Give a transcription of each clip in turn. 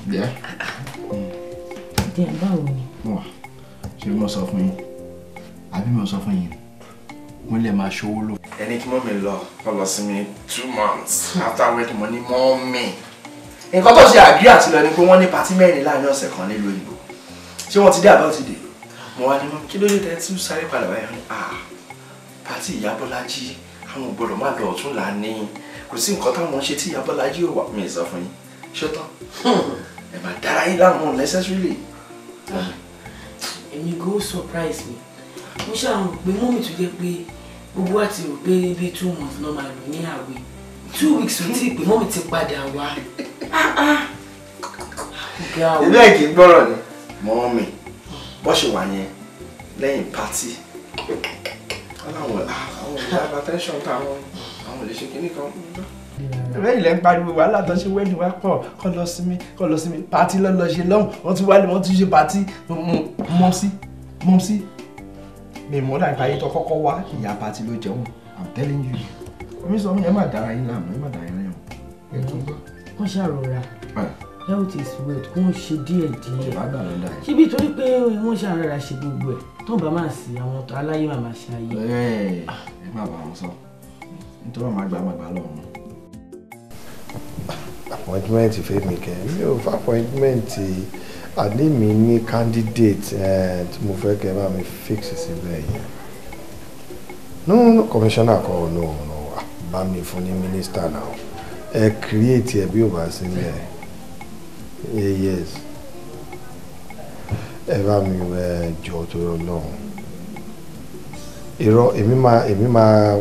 Yeah. Díẹ̀ báwo ni? Wà ṣé mo sọ fún yín? Àbí mo sọ fún yín? Wọ́n lè máa ṣòwò lò. Ẹni kí mọ́mì lọ, kọ́ lọ sí mi 2 months after wedding mo ní mọ́mì. Nǹkan tó ṣe agree àti lọ ni pé wọ́n ní party mẹ́rin láàrin ọ̀sẹ̀ kan nílùú òyìnbó. Ṣé wọ́n ti dé àbá ti dé? Mo wá ní mọ́mì kí ló dé tẹ́ tí sáré padà báyìí? Wọ́n ní ah party ìyá Bọ́lájí àwọn ò gbọ́dọ̀ má lọ ọ̀tún là ní. Kò sí nǹkan táwọn ṣe tí ìyá Bọ́lájí ò wà mí sọ fún yín. Ṣé tán? Ẹ máa dára yín láàmú unnecessarily. Èmi go surprise mi. Mo ṣáà rò pé mọ́mì tó jẹ́ pé gbogbo wa ti rò pé bíi 2 months náà máa lò ní àwẹ̀. 2 weeks ò tí ì pé mọ́mì ti padà wá. Ọ̀gá o. Ilé ẹ̀ kì í gbọ́rọ̀ ni. Mọ́mì bọ́ ṣe wà yẹn lẹ́yìn party. Àwọn àwọn ìyá hypertension táwọn àwọn lè ṣe kinní kan. Lẹ́yìn ilẹ̀ ń pariwo wàhálà tó ṣe wedding wá pọ̀ kọ́ lọ sí mi kọ́ lọ sí mi party lọ́ lọ ṣe lọ́hùn wọ́n tún wálé wọ́n tún ṣe party mọ́mísí mọ́mísí. Mi mọ́ dàgbà ayé tó kọ́kọ́ wá ìyá party ló jẹun. I'm telling you. Èmi sọ fún yẹn má dára yín láàmú ẹ má dára yín láàmú. Ẹ tún gbọ́. Wọ́n ṣàrọ̀ra. Health is wealth, kó ń ṣe díẹ̀ díẹ̀. Bá gbà lọ́dà yìí. Ṣé bí torí pé wọ́n ṣàrọ̀ra ṣe gbogbo ẹ̀ tó ń bá máa sí àwọn tó aláyé máa máa ṣe ayé. Ẹ ẹ má bá wọn sọ nítorí wọn máa gbà máa gbà lọ́wọ́ wọn. Appointment fẹ́mi kẹ́ mi ò fẹ́ appointment àní mi ní candidate tí mo fẹ́ kẹ́ bá mi fix síbẹ̀ yẹn. No, no, commissioner kọ́, no, no, bá mi fún ní minister now. Ẹ create ẹ bí o bá sí nílẹ̀. Yes, ẹ bá mi ẹ jọ tó lọ́hùn. Irọ́, èmi máa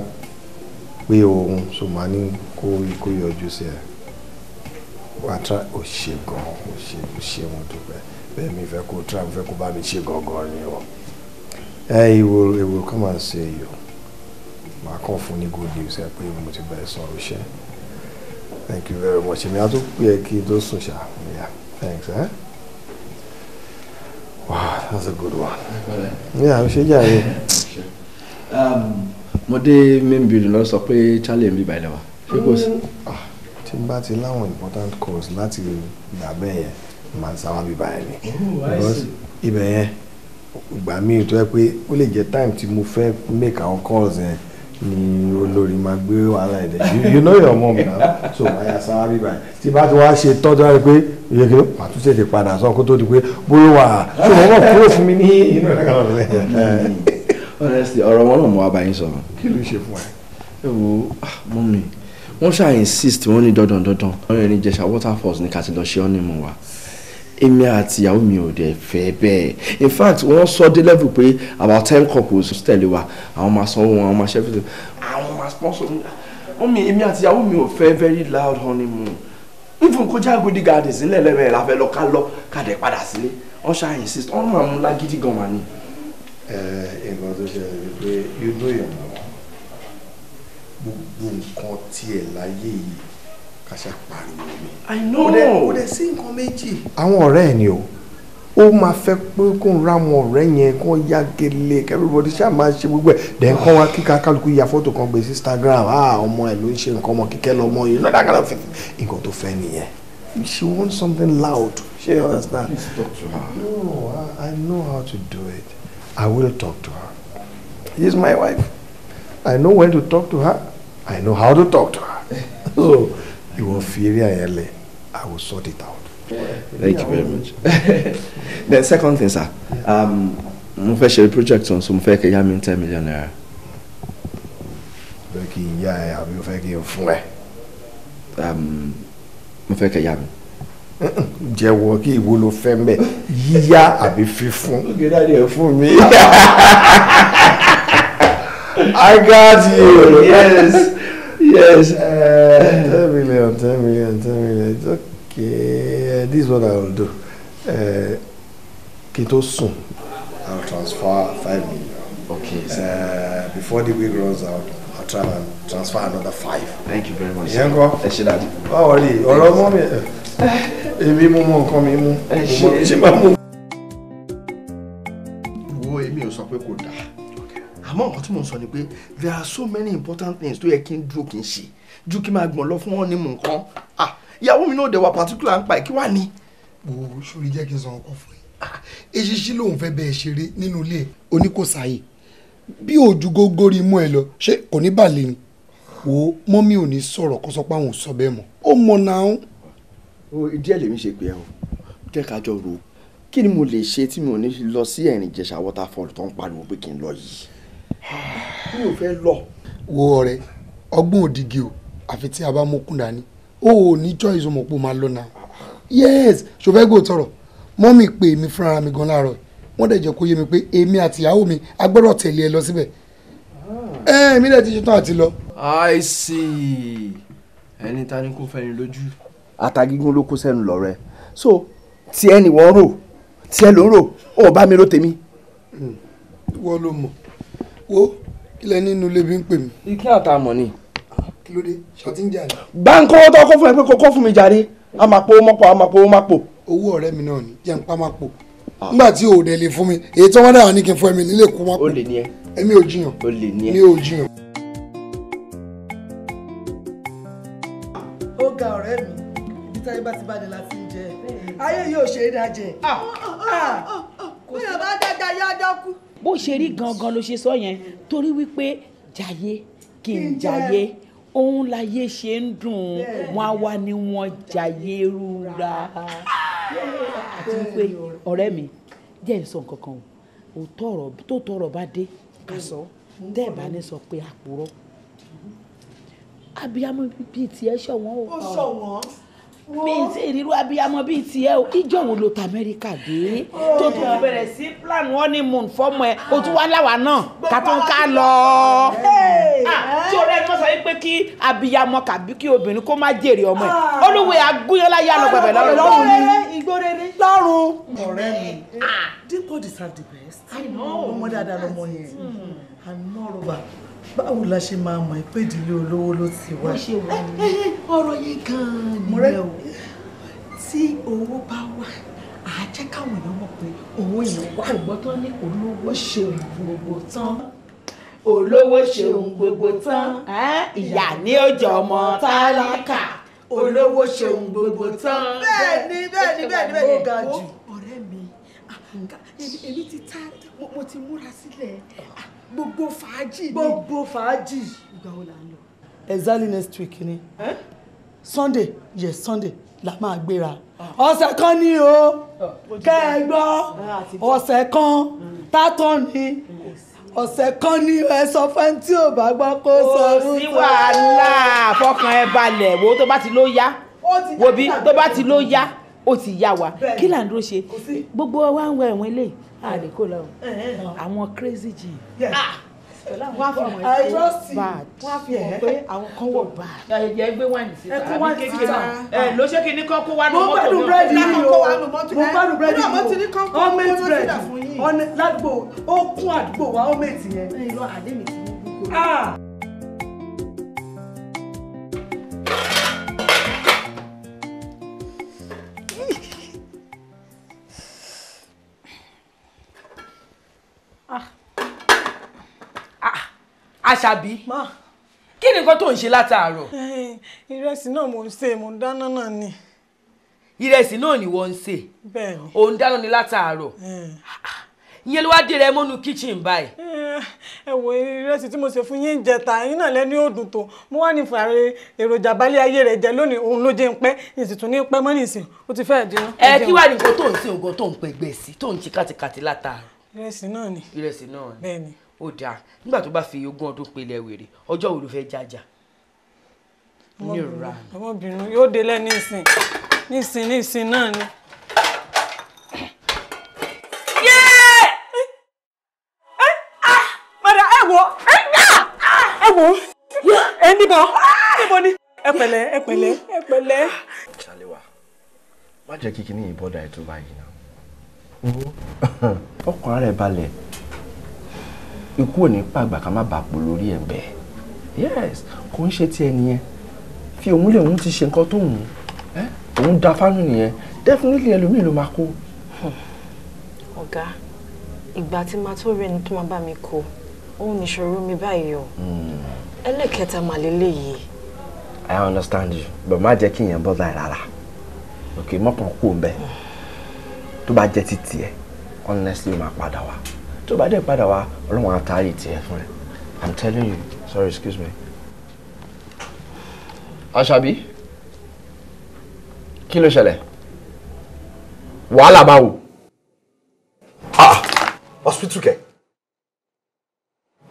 pé òun so máa ní kó yọjú sí ẹ wà á try. Ó ṣe gan, ó ṣe, ó ṣe, mo dúpẹ́. Bẹ́ẹ̀ mi fẹ́ kó try, mo fẹ́ kó bá mi ṣe gangan ni o. Ẹ he will come and see you. Màá kàn fún ní good news ẹ pé mo ti bẹ̀rẹ̀ sọ̀rọ̀ iṣẹ́. Thank you very much. Èmi á tún pè é kí n tó sùn ṣá. Yeah, thanks. Eh? Wow, that's a good one. Yeah, ó ṣe jàre. Mo dé main building lọ sọ pé Charlie ń bí báyìí lẹ́wà, ṣé kò sí? Tí n bá ti láwọn important calls láti gbà bẹ́ẹ̀ yẹn, màá ń sáwá bí báyìí ni. Because ibẹ̀ yẹn, ìgbà míì tó yẹ pé ó lè jẹ́ time tí mo fẹ́ make àwọn calls yẹn ni olórí máa gbé wàhálà ẹ̀ dẹ̀. You know your mom now, so màá yà sáwá bí báyìí. Tí bá ti wá ṣe tọ́jú wá rí pé iye kí ló màá tún tètè padà sọ kó tó di pé bóyá wà so wọ́n mọ̀ kúrò fún mi ní inú ẹ̀ kan lọ́dọ̀. Honestly, ọ̀rọ̀ wọn náà mo wá bá yín sọ̀rọ̀. Kí ló ṣe fún ẹ? Ẹ wo mọ́mì, wọ́n ṣáà insist, wọ́n ní dandan dandan wọ́n yẹn ní Ìjẹ̀ṣà Waterfalls ní ká ti lọ ṣe honeymoon wa. Èmi àti ìyàwó mi ò dẹ̀ fẹ́ bẹ́ẹ̀. In fact, wọ́n sọ dé level pé about 10 couples tẹ̀lé wa, àwọn máa sanwó wọn, àwọn máa ṣe everything, àwọn máa sponsor mọ́mì. Èmi àti ìyàwó mi ò fẹ́ very loud honeymoon. Even kó jẹ́ Agodi Gardens nílẹ̀ lẹ́mẹ̀ẹ́ la fẹ́ lọ, ká lọ ká dẹ̀ padà sílé. Wọ́n ṣáà insist, wọ́n máa mú lágídí gan mà ní. Nǹkan tó ṣẹlẹ̀ ni pé you know your mom, gbogbo nǹkan tiẹ̀ láyé yìí ká ṣe pariwo mi. I know. Kò dẹ̀ sí nǹkan méjì. Àwọn ọ̀rẹ́ ẹ̀ ni o, ó máa fẹ́ pé kó ń ra àwọn ọ̀rẹ́ yẹn kó ya gele, everybody ṣáà máa ṣe gbogbo ẹ̀, then kán wá kíka kálukú ya fọ́tò kan gbé sí Instagram. Ah, ọmọ ẹ̀ ló ń ṣe nǹkan, ọmọ kíkẹ́ lọ́mọ yìí lọ́dà kan fẹ́ nǹkan tó fẹ́ nìyẹn. She wants something loud, she understand. Please talk to her. No, I know how to do it. I will talk to her. She's my wife. I know when to talk to her. I know how to talk to her. So ìwọ fi eré àyẹn lẹ̀, I will sort it out. Thank you very much. The second thing, sir, mo fẹ́ ṣe project on, so mo fẹ́ kẹ́ yá mi ní ₦10 million. Fẹ́ kí n yá ẹ àbí o fẹ́ kí n fún ẹ? Mo fẹ́ kẹ́ yá mi. Jẹ́wọ́, kí ìwo ló fẹ́ mbẹ́, yíyá àbí fífún? Okay, daddy, ẹ fún mi. I got you. Yes. 10 million, 10 million, 10 million. It's okay. This is what I will do. Kí n tó sùn, I will transfer 5 million. Okay, sir. Before the week runs out, I'll try and transfer another five. Thank you very much. Ìyẹn kọ́. Ẹ ṣé, daddy. Báwo rí ọ̀rọ̀ ọmọ mi? Èmi mú mọ nǹkan mi mú. Ẹ Mo mọ bí ṣe máa mú. Wo, èmi ò sọ pé kò dáa, àmọ́ nǹkan tí mò ń sọ ni pé there are so many important things tó yẹ kí n dúró kí n ṣe ju kí n máa gbọ̀n lọ fún wọn ní mú nǹkan. Ah, ìyàwó mi náà dẹ̀ wà particular ń pa ẹ̀ kí wàá ní. Wo sórí jẹ́ kí n sọ ọkọ fún yín. Eṣinṣin lòun fẹ́ bẹ́ẹ̀ ṣeré nínú ilé oníkòsáyè. Bí òjú gógórí mú ẹ lọ, ṣé kò ní balẹ̀ ni? Wo mọ́mí ò ní sọ̀rọ̀ kó sọ pé àwọn ò sọ bẹ́ẹ̀ mọ́. Ó mọ̀ náà. Ìdí ẹ̀ lèmi ṣe pé ẹ o, jẹ́ ká jọ rò ó. Kí ni mo lè ṣe tí mi ò ní lọ sí Ẹ̀rìn Ìjẹ̀ṣà waterfall tó ń pariwo pé kí n lọ yìí? Mi ò fẹ́ lọ. Wo ọ̀rẹ́, ọgbọ́n òdìgí o, àfi tí a bá mókun dání. O ò ní choice o mọ̀ pé o máa lọ náà. Yes, ṣo fẹ́ gbọ́ tọrọ. Mọ́mì pè mí fúnra mi gan láàárọ̀. Wọ́n dẹ̀ jẹ́ kó yé mi pé èmi àti ìyàwó mi a gbọ́dọ̀ tẹ̀lé ẹ lọ síbẹ̀. Ẹ èmi dẹ̀ ti ṣetán àti lọ. I see. Ẹni ta ni kò fẹ́ni lójú. Ata gígún ló kó sẹ́nu lọ́rẹ́. So tí ẹ ní wọ́n rò, tí ẹ ló ń rò, ó bá mi rò tèmi. Wọ́n ló mọ̀. Wo kílẹ̀ nínú ilé bí ń pè mí. Ike àtàmọ̀ ni. Kí ló dé? Ṣọtí ń jà ní. Báńkì tó kọ́ fún ẹ pé kókó fún mi jàre. A máa po mọ́pọ̀, a máa po mọ́pọ̀. Owó ọ̀rẹ́ mi náà ni, jẹ́ n pa máa pò. Nígbà tí o ò dẹ̀ lè fún mi, èyí tí wọ́n dára ní kí n fún ẹ̀mí nílé kó máa pò. Ó lè ní ẹ. Èmi ò jiyàn. Ó lè ní ẹ. Mi ò jiyàn. Ó ga ọ̀rẹ́ mi, ibi táyé bá ti bá ní láti ń jẹ. Ayé yóò ṣe é dájẹ́. Bóyá bá dájà yá dọ́kú. Bó ṣe rí gangan ló ṣe sọ yẹn, torí wípé jayé kí n jayé, òun láyé ṣe ń dùn, wọn á wá ní wọn jayé rúra. Àti wípé ọ̀rẹ́ mi jẹ́ ń sọ nǹkan kan o, tó tọrọ bá dé ká sọ, tẹ́ ẹ̀ bá ní sọ pé àpòrọ́. Abiyamọ bíi tiẹ̀ ṣọ̀wọ́n o. Ó ṣọ̀wọ́n. Mi ti ìrírú abiyamọ bíi tiẹ̀ o. Ìjọ wo ló ta Amẹ́ríkà dé? Tó tún fi bẹ̀rẹ̀ sí plan honeymoon fọ́mọ ẹ̀, o tún wá láwa náà ká tó ń ká lọ. Tí ọ̀rẹ́ mi sọ pé kí abiyamọ kàbí kí obìnrin kó má jèrè ọmọ ẹ̀. Olúwe agúnyánlá yá lọ pẹ̀pẹ̀ lọ́rùn. Igbó rere lọ́rùn. Ọ̀rẹ́ mi, Dípò deserve the best. Ọmọ dáadáa lọmọ yẹn. And moreover, báwo la ṣe máa mọ̀ pé ìdílé olówó ló ti wá? Ọ̀rọ̀ yẹn gan-an nìyẹn o. Tí owó bá wà, á jẹ́ káwọn èèyàn mọ̀ pé owó yẹn wà. Àgbọ̀ tán ní olówó ṣeun gbogbo tán. Olówó ṣeun gbogbo tán. Ìyá ni ó jọ ọmọ tálákà. Olówó ṣeun gbogbo tán. Bẹ́ẹ̀ni bẹ́ẹ̀ni bẹ́ẹ̀ni bẹ́ẹ̀ni. Ó ga jù. Ọ̀rẹ́ mi, èmi ti ta, mo ti múra sílẹ̀. Gbogbo fàájì ni. Gbogbo fàájì. Ìgbà wo la ń lọ? Exactly next week ni. Sunday, yes Sunday la máa gbéra. Ọ̀sẹ̀ kan ni o. Kẹ́ ẹ gbọ́. Ọ̀sẹ̀ kan tátọ́ ni. Ọ̀sẹ̀ kan ni ẹ sọ fún tí ò bá gbọ́ kó sọ fún. Kò sí wàhálà, fọkàn ẹ balẹ̀ wo tó bá ti ló yá. Wo bí tó bá ti ló yá, ó ti yá wa. Kí là ń dúró ṣe? Gbogbo wa ń wọ ẹ̀wọ̀n eléyìí. A lè kó lọ àwọn crazy gene. I trust you. Bad. Wọ́n á fi hàn pé àwọn kan wọ̀ bad. Ẹ gbé wáìnì síta. Ẹ kó wáìnì síta. Ẹ ló ṣe kí ní kán kó wá nù Mo mọ́tò gbádùn náà. búrẹ́dì yìí o. Kó wá nù mọ́tò. Mo gbádùn búrẹ́dì Inú yìí àmọ́ ti ní kán o. kó Homemade kó bread. síta fún yín. Ọ̀nà ládùúgbò ó kún àdúgbò wa homemade yẹn. Irọ́ àdé mi ti ní gbogbo. Ah! Àṣàbí, kí ni nǹkan tó ń ṣe látàárọ̀? Ìrẹsì náà mò ń sè, mò ń dáná náà ni. Ìrẹsì náà ni wọ́n ń sè. Bẹ́ẹ̀ni. Ò ń dáná ni látàárọ̀. Ìyẹn ló wá dé rẹ mọ́nú kitchen báyìí. Ẹ wo ìrẹsì tí mo ṣe fún yín jẹta, yín náà lẹ́ni ó dùn tó. Mo wá ní fàárẹ̀ èròjà balẹ̀ ayé rẹ̀ jẹ lónìí, òun ló jẹ́ ń pẹ́, ìsìn tún ní pẹ́ mọ́ nìsín, ó ti fẹ́ẹ̀ jiná. Ẹ kí wàá ní nǹkan tó ń sè ògàn tó ń pẹ̀gbẹ́ sí, tó ń ṣe kàtìkàtì látàárọ̀. Ìrẹsì náà ni. Ìrẹsì náà ni. Bẹ́ẹ̀ni. Ó dáa, nígbà tó bá fi 20 ọdún pele wèrè, ọjọ́ wo ló fẹ́ jájà? Nírà. Ọmọbìnrin yóò délẹ̀ nísìn, nísìn nísìn náà ni. Madam, ẹ wo, ẹ wo, ẹ níbo, níbo ni? Ẹ pẹ̀lẹ́, ẹ pẹ̀lẹ́, ẹ pẹ̀lẹ́. Ṣàlẹ́wà, má jẹ́ kí kinní yìí bọ́dà ẹ̀ tó báyìí náà. Ọkàn ara ẹ̀ balẹ̀. Ikú ò ní pàgbà ká má bàa pò lórí ẹ̀ bẹ́ẹ̀. Yes, kò ń ṣe ti ẹ nìyẹn. Fi òun lè òun ti ṣe nǹkan tó wù ú. Òun da fánú nìyẹn. Definitely ẹlòmíì ló máa kó. Ọ̀gá, ìgbà tí màá tó rí ẹni tó máa bá mi kó, òun nìṣòro mi báyìí o. Ẹlẹ́kẹta mà lélẹ́yìí. I understand you, but má jẹ́ kí ìyẹn bọ́dà ẹ̀ rárá. Ok, mọ́kàn kú òun bẹ́ẹ̀. Tó bá jẹ́ ti tiẹ̀, honestly, ó máa padà wá. Tó bá dẹ̀ padà wá, Ọlọ́run á taari tiẹ̀ fún ẹ. I'm telling you. Sorry, excuse me. Àṣàbí, kí ló ṣẹlẹ̀? Wàhálà báwo? Ah, hospital kẹ̀.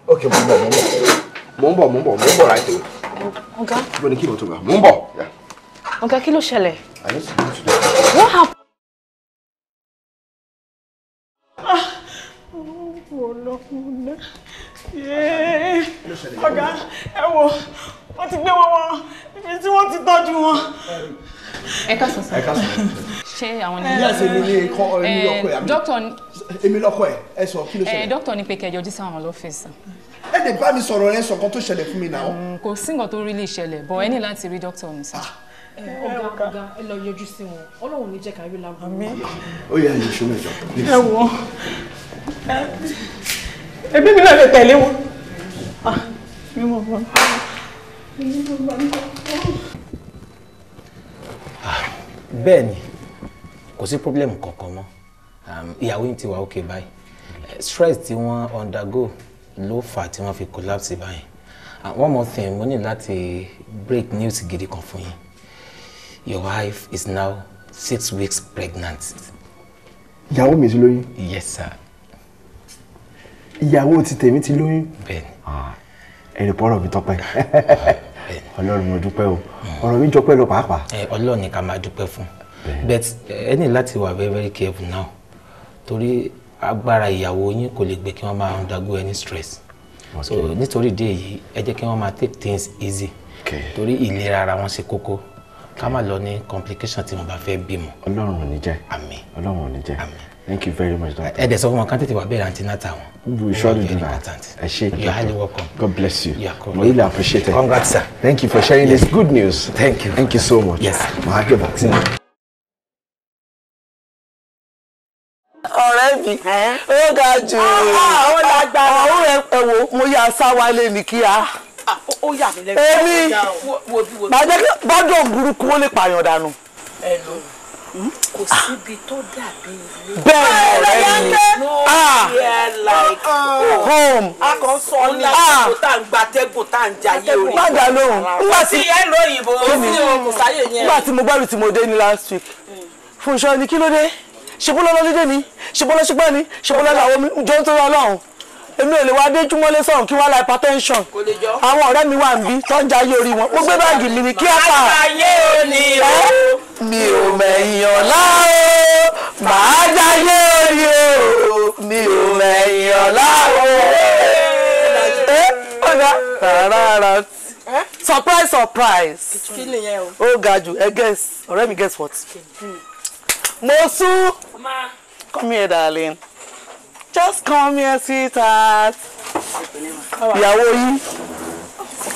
Okay, mo ń bọ̀, mo ń bọ̀. Mo ń bọ̀, mo ń bọ̀, mo ń bọ̀ right away. Ọ̀gá. Ibo ni kí mo tó gbà? Mo ń bọ̀. Ọ̀gá, kí ló ṣẹlẹ̀? I need to go to the. What happened? Ọ̀gá, ẹ wo, wọ́n ti gbé wọn wọ ibi tí wọ́n ti tọ́jú wọn. Ẹ káàsán sir. Ẹ káàsán. Ṣé àwọn ni. Yes, èmi ni kọ́ èmi lọ́kọ ẹ̀. Dókítà. Èmi lọ́kọ ẹ̀, ẹ sọ kí ló ṣẹlẹ̀. Dókítà ní pé kẹ́ yọjú sí àwọn lọ́fíìsì. Ẹ lè bá mi sọ̀rọ̀, ẹ sọ nǹkan tó ṣẹlẹ̀ fún mi náà. Kò sí nǹkan tó rí lè ṣẹlẹ̀, but ẹ ní láti rí dókítà ní sir. Ọ̀gá, ọ̀gá, ẹ lọ yọjú sí wọn. Ọlọ́run ní jẹ́ ká rí láburú. Ó yẹ ẹ̀yìn ṣó mẹ́jọ. Ẹ wo, ẹbí mi náà lè tẹ̀lé wọn. Bẹ́ẹ̀ ni, kò sí problem kankan mọ́. Ìyàwó yín ti wà okay báyìí. Stress tí wọ́n undergo ló fà tí wọ́n fi collapse báyìí. One more thing, mo ní láti break news gidi kan fún yín. Your wife is now 6 weeks pregnant. Ìyàwó mi ti lóyún. Yes, sir. Ìyàwó ti tèmi ti lóyún. Bẹ́ẹ̀ni. Ẹnì pọ̀rọ̀ mi tọ́pẹ́. Ọlọ́run, mo dúpẹ́ o. Ọ̀rọ̀ mi jọpẹ́ lọ pàápàá. Ẹ Ọlọ́run ni ká máa dúpẹ́ fún. But ẹ ní láti wà very very careful now, torí agbára ìyàwó yín kò lè gbé kí wọ́n máa undergo any stress. So nítorí ìdí èyí, ẹ jẹ́ kí wọ́n máa take things easy, torí ìlera ara wọn ṣe kókó, ká má lọ ní complication tí wọ́n bá fẹ́ bímọ. Ọlọ́run ò ní jẹ́. Àmín. Ọlọ́run ò ní jẹ́. Thank you very much, doctor. Ẹ dẹ̀ sọ fún wọn kán tètè wá bẹ̀rẹ̀ antenatal wọn. We surely do that. Ẹ ṣé. You are highly welcome. God bless you. You are We really appreciate it. Congrats, sir. Thank you for sharing this good news. Thank you. Thank you so much. Yes. Màá get vaccine. Ọ̀rẹ́ mi, ó ga jù. Ó lágbára. Ọ̀hún, ẹ wo, mo yà sá wálé ní kíá. Ó yà mí lẹ́nu. Èmi màá jẹ́ kí bọ́dọ̀ burúkú ó lè pààyàn dànù. Ẹ lò kò síbi tó dàbí ilé. Bẹ́ẹ̀ ọ̀rẹ́ mi. Nowhere like home. A kàn sọ ní àsìkò tá à ń gbatẹ́gùn, tá à ń jayé orí. Má dà lóhùn. Nígbà tí ẹ lọ òyìnbó sí o, kò sáyè yẹn. Nígbà tí mo gbẹ́rù tí mo dé ní last week, Fúnṣọ́ ni, kí ló dé? Ṣebó lọ́lọ́ dídé ni, ṣebó lọ́ ṣípẹ́ ni, ṣebó lọ́lọ́ àwọn omi jọ ń torí Ọlọ́run. Èmi ò lè wá dé júmọ́lé sọ̀rọ̀ kí wá la hypertension. Àwọn ọ̀rẹ́ mi wà níbí tó ń jayé orí wọn. Mo gbé báàgì mi ní kí á pa. Ayé ò ní o. Mi ò mẹ̀yìn ọ̀la o, màá jayé orí o, mi ò mẹ̀yìn ọ̀la o. Ẹ ọ̀gá rárá, surprise, surprise. Kí nìyẹn o? Ó ga jù. Ẹ guess, ọ̀rẹ́ mi, guess what? Mo sún. Come here, darling, just come here, sweetheart. Ìyàwó yín,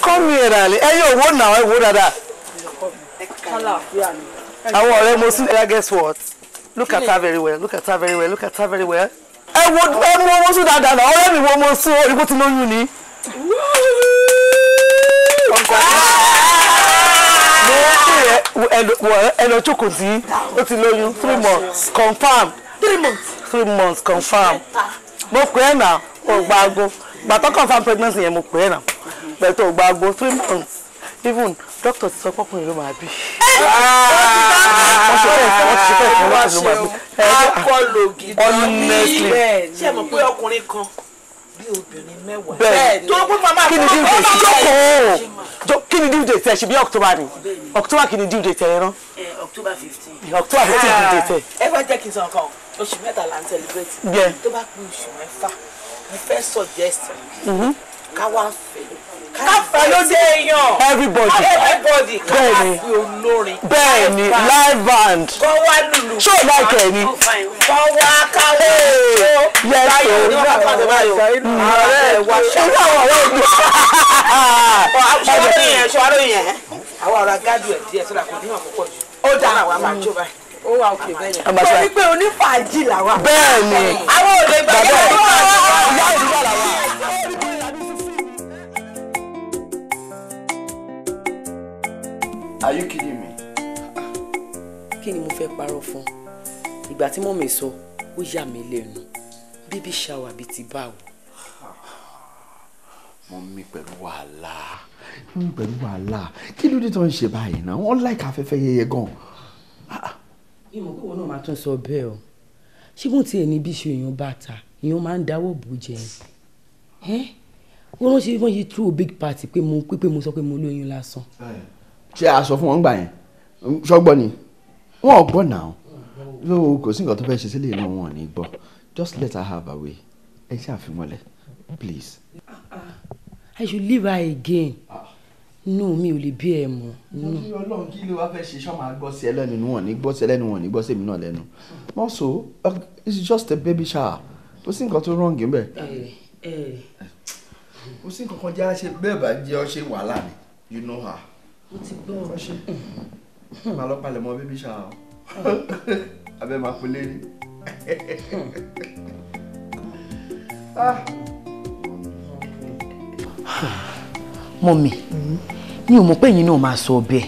come here, darling. Ẹ yóò wò náà, ẹ wò dáadáa. Àwọn ọ̀rẹ́ mo sún. Ẹ guess what? Look at her very well, look at her very well, look at her very well. Ẹ wo, ẹ mú owó sún dáadáa náà. Ọ̀rẹ́ mi, wo mo sún orí bó ti lóyún ni. Ẹ lọ jókòó tí ó ti lóyún, 3 months confirm. 3 months. 3 months confirm. Mo pè é náà, ò gba aago. Gbàtọ́ confirm pregnancy yẹn, mo pè é náà pẹ̀lú tó gba aago. 3 months. Even doctor ti sọ pọ́kùnrin ló máa bí. Wọ́n ṣe fẹ́ẹ̀, wọ́n ti ṣe fẹ́ẹ̀ fún wọn ló máa bí. Akọlògì. Honestly. Ṣé ẹ mọ̀ pé ọkùnrin kan bí obìnrin mẹ́wàá. Bẹ́ẹ̀. Tó kún màmá. Kí ni due date? Jókòó. Kí ni due date ẹ? Ṣe bí October ni? October, kí ni due date ẹ rán? October 15. October 15 due date ẹ. Ẹ wá jẹ́ kí n sọ nǹkan. Oṣù 3 là ń celebrate. Tó bá pé oṣù 6, mo fẹ́ suggest ká wá fẹ́, ká fẹ́ ló dé èèyàn. Everybody. Everybody, ká wá Bẹ́ẹ̀ni. fi olórin. Bẹ́ẹ̀ni, live band. Kọ́ wá lùlù. Ṣé o like ẹ ni? Kọ́ wá káwọ́. Yes o. Ní wọ́n bá tó báyìí o. Ọ̀rẹ́ wa ṣe. Irú àwọn ọ̀rẹ́ mi. Ṣọwárò yẹn, ṣọwárò yẹn. Àwa ọ̀rọ̀ agádùn ẹ̀ díẹ̀ sọ́dà kò ní hàn púpọ̀ jù. Ó dáa, àwa máa jó báyìí. Ó wà òkè bẹ́ẹ̀ yẹn. Torí pé onífàájì làwa. Bẹ́ẹ̀ni. Àwọn ò lè gbàgbé. Ìyá ìdúgbò làwa. Are you kidding me? Kí ni mo fẹ́ parọ́ fún? Ìgbà tí mọ́mì sọ, ó yà mí lẹ́nu. Baby shower bíi ti báwo. Mọ́mì pẹ̀lú wàhálà. Mọ́mì pẹ̀lú wàhálà. Kí ló dé tó ń ṣe báyìí náà? Wọ́n láìka afẹ́fẹ́ yẹyẹ gan. Ìmọ̀ pé wọn náà máa tún sọ bẹ́ẹ̀ o. Ṣé kò tiẹ̀ ní bí ṣe èèyàn bá ta, èèyàn máa ń dáwọ́ bò jẹ ẹ́? Wọ́n ránṣẹ́ wọ́n ṣe throw big party pé mo pé mo sọ pé mo lóyún lásán. Ṣé a sọ fún wọn gbà yẹn? Ṣọ́gbọ́n ni? Wọ́n ò gbọ́ náà. So kò sí nǹkan tó fẹ́ ṣe sílẹ̀ náà, wọn ò ní gbọ́. Just let her have her way. Ẹ ṣe àfihàn lẹ̀, please. I should leave her again. No, mi ò lè bí ẹ mọ́. Mo ní Ọlọ́run, kí ló wá fẹ́ ṣe? Ṣọ́ máa gbọ́ sí ẹ lẹ́nu? Wọn ò ní gbọ́ sí ẹ lẹ́nu, wọn ò ní gbọ́ sí èmi náà lẹ́nu. Also, it's just a baby shower. Kò sí nǹkan tó wrong níbẹ̀. Kò sí nǹkan kan jẹ́ àṣẹ bẹ́ẹ̀ bá jẹ́ ọ ṣe wàhálà ni. You know her. Mo ti gbọ́. Ṣe máa lọ palẹ̀ mọ́ baby shower. Abẹ́ máa pe lérí. Mọ́mì, mi ò mọ̀ pé ẹ̀yin náà máa sọ bẹ́ẹ̀.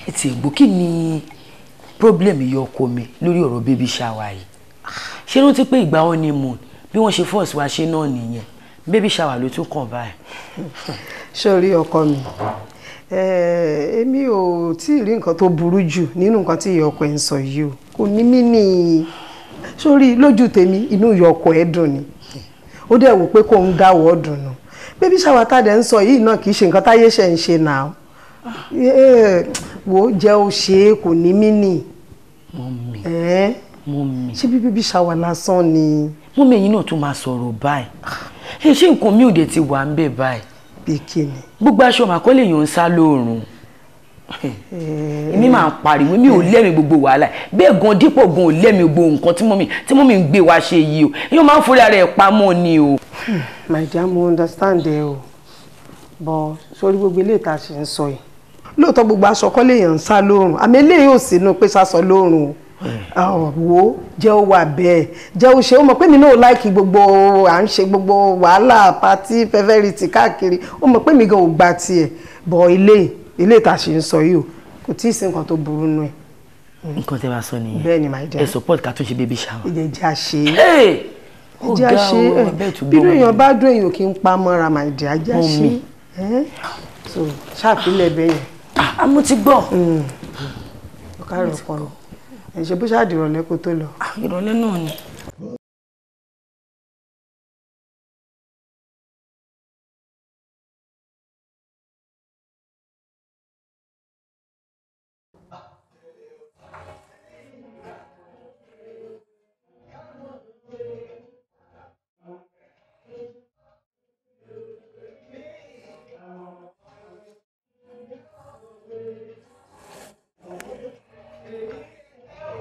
Ẹ ti gbọ́, kí ni problem ìyá ọkọ mi lórí ọ̀rọ̀ baby shower yìí? Ṣé rántí pé ìgbà honeymoon bí wọ́n ṣe force wa ṣe náà nìyẹn? Baby shower ló tún kàn báyìí. Sórí ọkọ mi, èmi ò tí ì rí nǹkan tó burú jù nínú nǹkan tí ìyá ọkọ ẹ̀ ń sọ yìí o. Kò ní mí ní. Sórí lójú tèmi, inú ìyá ọkọ ẹ̀ dùn ni. Ó dẹ̀ wò pé kò ń dáwọ́ dùn nù. Baby shower tá a dẹ̀ ń sọ yìí náà kì í ṣe nǹkan táyé ṣe ń ṣe náà. Wò ó, jẹ́ ó ṣe é, kò ní mí nì. Mọ́mì, mọ́mì. Ṣé bí baby shower lásán ni? Mọ́mì, ẹ̀yin náà tún máa sọ̀rọ̀ báyìí. Ẹ ṣé nǹkan mi ò dé ti wà ń bẹ̀ báyìí? Bí kíni? Gbogbo aṣọ màkọ́lé yòó ń sá lóòrùn. Èmi máa ń pariwo, mi ò lẹ́mi gbogbo wàhálà bẹ́ẹ̀ gan, dípò gan ò lẹ́mi gbogbo nǹkan tí mọ́mì ń gbé wa ṣe yìí o. Yóò máa ń forí ara ẹ̀ pamọ́ ni o. My dear, mo understand ẹ o, but sórí gbogbo eléyìí tá a ṣe ń sọ yìí, lóòótọ́ gbogbo aṣọ kọ́ lèèyàn ń sá lóòrùn, àmì eléyìí ò sínú pé sásọ lóòrùn o. Wo, jẹ́ ó wà bẹ́ẹ̀, jẹ́ ó ṣe. Ó mọ̀ pé mi náà láìkí gbogbo à ń ṣe gbogbo wàhálà party fẹ́fẹ́rìtì káàkiri. Ó mọ̀ pé mi gan ò gba tiẹ̀ bọ̀. Ilé ìta ṣe ń sọ yìí o, kò tí ì sí nǹkan tó burú nù ẹ̀. Nǹkan tẹ́ bá sọ nìyẹn. Bẹ́ẹ̀ ni, my dear. Ẹ support ká tún ṣe baby shower. Ìjẹ́ jẹ́ àṣe, ìjẹ́ àṣe. Bínú èèyàn bá dún, èèyàn kì í pa mọ́ra, my dear, jẹ́ àṣe. So ṣàfilẹ̀ bẹ́ẹ̀ yẹn. Àmú ti gbọ́. Ọ̀kárẹ̀ ọkọ mi, ẹ̀ ṣe bó ṣáà dìrọ̀lẹ́ kó tó lọ. Ìrọ̀lẹ́ náà ni.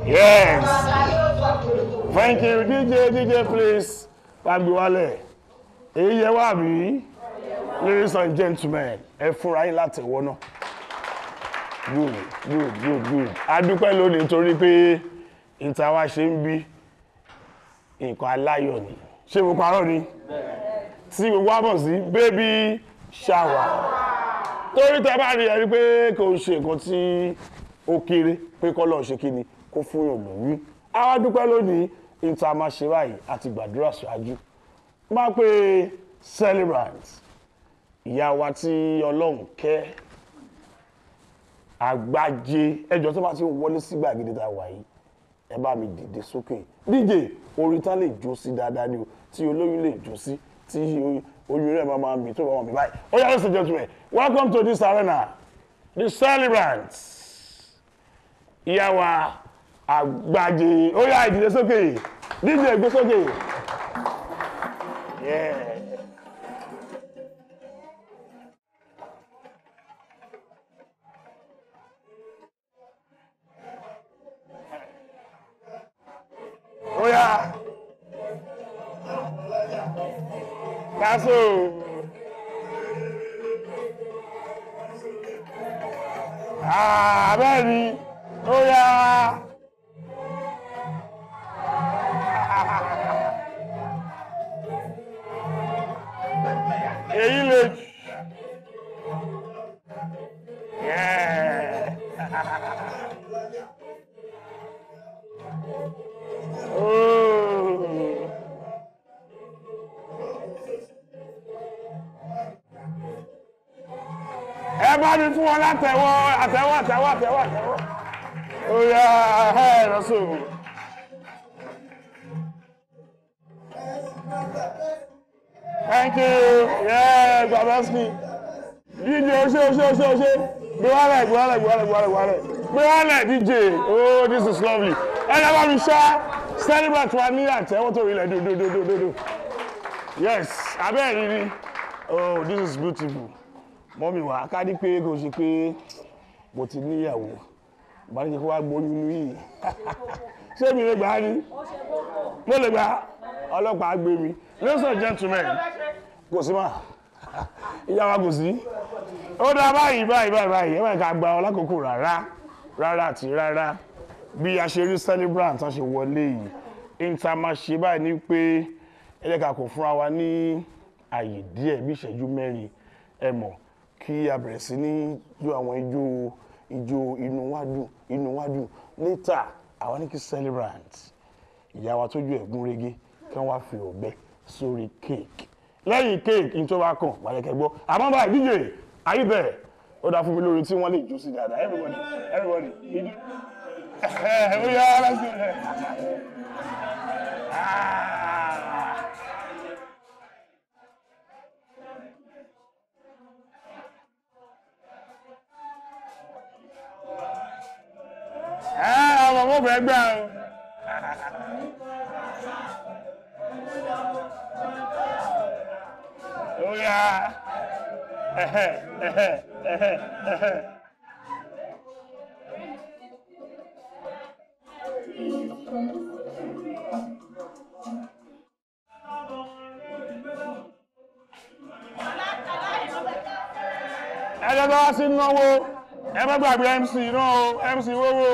Yes. Thank you, DJ, DJ, please. Wá gbé wálẹ̀. Èyí yẹ wá bí? Ladies and gentlemen, ẹ fúnra yín látẹ̀wọ́ náà. Good, good, good, good. A dúpẹ́ lónìí torí pé ìta wa ṣe ń bí nǹkan aláyọ̀ ni. Ṣé mo parọ́ ni? Tí gbogbo wa mọ̀ sí baby shower. Torí tẹ bá rí ẹ rí pé kò ń ṣe nǹkan tí ó kéré pé kọ́lọ́ ṣe kí ni kó fún yàn lóyún. A wá dúpẹ́ lónìí, ìta máa ṣe báyìí àti gbàdúrà ṣáájú. Má pé celebrant, ìyá wa tí Ọlọ́run kẹ́, Àgbájé. Ẹjọ́ tó bá ti wọlé sí gbàgede tá a wà yìí, ẹ bá mi dìde sókè. DJ, orin tá lè jó sí dáadáa ni o, tí olóyún lè jó sí, tí oyún rẹ̀ máa máa mì tó bá wọn mì báyìí. Ó yá, ladies and gentlemen, welcome to this arena, the celebrant, ìyá wa Àgbájé. Ó yá, ìdìde sókè. DJ, gbé sókè. Yeah. Ó yá. Kaso. Ah, bẹ́ẹ̀ ni. Ó yá. Èyí lè jù. Yeah. Oh. Ẹ bá mi fún wọn látẹ̀wọ́, àtẹ̀wọ́, àtẹ̀wọ́, àtẹ̀wọ́, àtẹ̀wọ́. Ó yá, ẹ lọ sóò. Thank you. Yeah, Gbàdọ́sì. DJ, o ṣé, o ṣé, o ṣé, o ṣé. Gbé wálẹ̀, gbé wálẹ̀, gbé wálẹ̀, gbé wálẹ̀, gbé wálẹ̀. Gbé wálẹ̀, DJ. Oh, this is lovely. Ẹ lọ bá mi ṣá. Celebrate wa ní àtẹ̀wọ́ tó rí ilẹ̀ dòdòdòdòdò. Yes, abẹ́ rí ni. Oh, this is beautiful. Mọ́mí wa, ká ní pé kò ṣe pé mo ti níyàwó. Bá ní kí wá gbóyún ní yìí. Ṣé mi lè gbà á ní? Mo lè gbà á. Ọlọ́pàá gbé mi. Ladies and gentlemen, kò sí mà. Ìyá wa kò sí. Ó dá báyìí báyìí báyìí báyìí. Ẹ má ká gba ọ lákòókò rárá. Rárá àti rárá. Bí a ṣe rí celebrant tán ṣe wọlé yìí. Ìta máa ṣe báyìí ni pé ẹ jẹ́ ká kò fúnra wa ní àyè díẹ̀ bí ìṣẹ́jú 4. Ẹ mọ̀ kí a bẹ̀rẹ̀ sí ní jó àwọn ijó ijó inú wájú inú wájú. Later, àwa ní kí celebrant ìyá wa tójú ẹ̀ gún régé kí wọ́n wá fi ọ̀bẹ sórí cake. Lẹ́yìn cake ní tó bá kàn wàlẹ̀kẹ̀ gbọ́. Àmọ́ báyìí DJ ayé bẹ̀rẹ̀ ó dá fún mi lórí tí wọ́n lè jó sí dáadáa. Everybody, everybody. Ó yá, let's go there. Ah. Àwọn ọmọ fẹ́ gbà o. Ó yá. Ẹ̀hẹ̀, ẹ̀hẹ̀, ẹ̀hẹ̀, ẹ̀hẹ̀. Ẹ jẹ́ bá wá sí náwó, ẹ má gbàgbé MC náà o, MC wówó.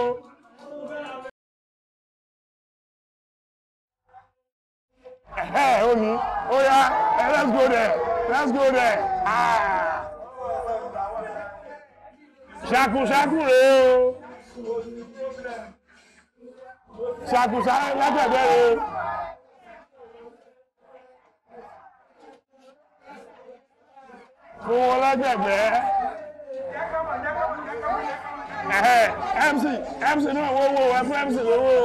Hey, ó ní, ó yá, let's go there, let's go there. Ah. Ṣakú ṣakú rèé o. Ṣakú ṣakú látẹ̀gbẹ́ rèé o. Fún wọn lágbẹ̀gbẹ́. MC, MC náà wówó, ẹ fún MC lówó.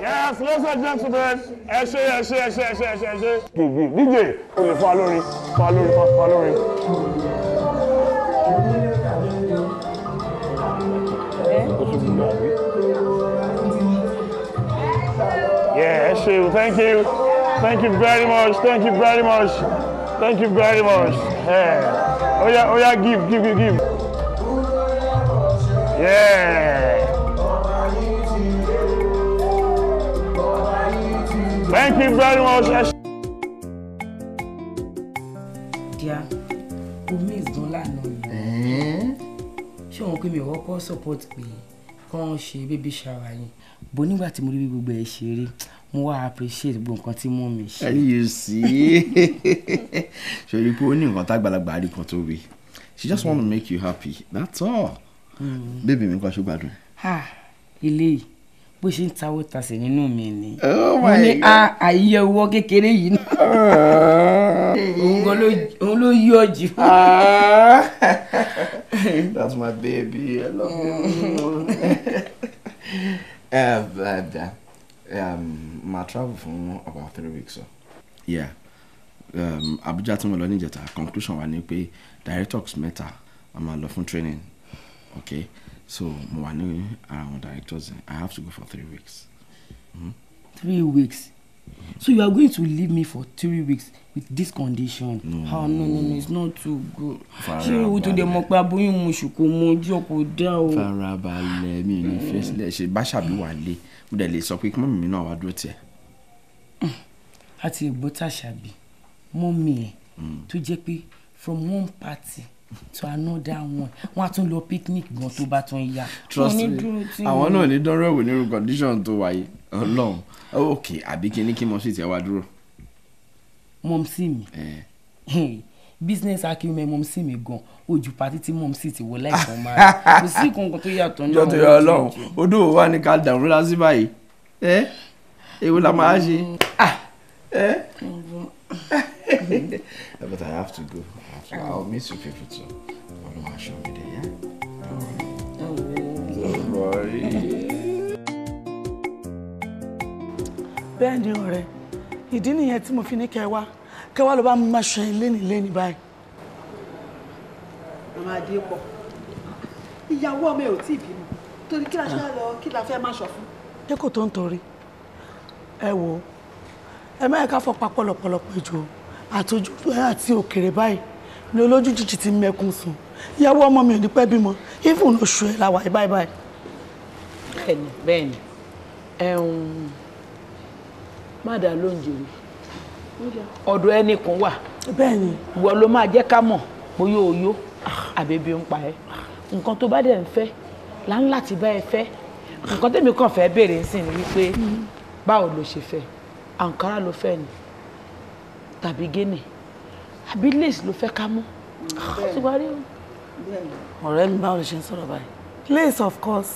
Yes, ladies and gentlemen, ẹ ṣé, ẹ ṣé, ẹ ṣé, ẹ ṣé, ẹ ṣé, ẹ ṣé. Gègé DJ, o lè fún wa lórí, fún wa lórí, fún wa lórí. Yeah, ẹ ṣé, thank you. Thank you very much, thank you very much. Thank you very much. Yeah. Oya, oya, give, give, give, give. Yeah. Thank you very much. Dear, o miss gan lánàá yìí. Ṣé òun pé mi ò kọ́kọ́ support pé kán ṣe baby shower yẹn? Bó nígbà tí mo rí bí gbogbo ẹ̀ ṣe rí, mo wá appreciate gbogbo nǹkan tí mú mi ṣe. You see? Ṣé o rí pé ó ní nǹkan tágbàlagbà rí kan tó wí? She just want to make you happy. That's all. Baby mi nǹkan ṣó gbádùn. Ah, ilé yìí bó ṣe ń tawó tasẹ̀ nínú mi ni. Oh mo my ní God. àyè owó kékeré yìí náà. Òun ló yọ jù. That's my baby. I love you. Ma travel for about 3 weeks. So. Yeah. Abuja tí mo lọ níjẹta, conclusion wa ni pé directors mẹ́ta a máa lọ fún training. Okay. So mo wà ní ara àwọn directors. I have to go for 3 weeks. Mm-hmm. 3 weeks. So you are going to leave me for 3 weeks with this condition? No. Oh, no, no, no, it's not too good. Farabalẹ̀. Ṣé o tó dẹ̀ mọ̀ pé aboyún mu oṣù kò mọ ojú ọkọ̀ dá o? Farabalẹ̀, mi ò ní fẹ́ sílẹ̀ ṣe bá ṣàbí wà lé. Mo dẹ̀ lè sọ pé kí mọ́mì mi náà wá dúró tiẹ̀. Àti ìgbó tàṣàbí, mọ́mì ẹ̀ tó jẹ́ pé from one party To another one. Wọ́n á tún lọ picnic gan tó bá tún yá. Trust me, àwọn náà ní dánrọ́ ẹ̀wò nírú condition tó wáyé. Ọlọ́run, ok, àbí kí ní kí mọ̀ sí tiẹ̀ wá dúró. Mọ̀mísí mi, business acumen mọ̀mísí mi gan, ojú pàtí tí mọ̀mísí ti wọ láìpẹ́ máa rẹ̀. Kò sí nǹkan tó yàtọ̀ náà. Jọ́ tó yọ Ọlọ́run, odò wa ní ká dàrú lásì báyìí. Ẹ èwo la máa ṣe? But I have to go. I'll miss you people too. Ọlọ́run aṣọ mi dé, yeah? Don't worry. Bẹ́ẹ̀ ni ọ̀rẹ́, ìdí nìyẹn tí mo fi ní kẹwàá kẹwàá ló bá mi máa ṣe léni léni báyìí. Màmá Adépọ̀, ìyàwó ọmọ ẹ ò tí ì bímọ, torí kí la ṣe lọ kí la fẹ́ máa sọ fún. Ṣé kò tó ń torí? Ẹ wo, ẹ má yẹ ká fọpa pọ̀lọpọ̀lọpọ̀ ìjò àtọjú àti òkèrè báyìí ni olójú jìjì ti mẹ́kún sùn. Ìyàwó ọmọ mi ò ní pẹ́ bímọ, even oṣù ẹ̀ la wà báyìí báyìí. Bẹ́ẹ̀ni bẹ́ẹ̀ni, ẹ̀hún má dà ló ń jèrè ọ̀dọ̀ ẹnì kan wà. Bẹ́ẹ̀ni. Ìwọ ló máa jẹ́ ká mọ̀ bóyá o yó àbí ebi ń pa ẹ́. Nǹkan tó bá dẹ̀ ń fẹ́ là ń láti bá ẹ fẹ́. Nǹkan tèmi kàn fẹ́ béèrè ń sìn ni wípé báwo ló ṣe fẹ́? Àǹkárá ló fẹ́ ni tàbí gíní àbí lace ló fẹ́ ká mú? Ó ti wá rí o. Ọ̀rẹ́ mi, báwo ló ṣe ń sọ̀rọ̀ báyìí? Lace of course,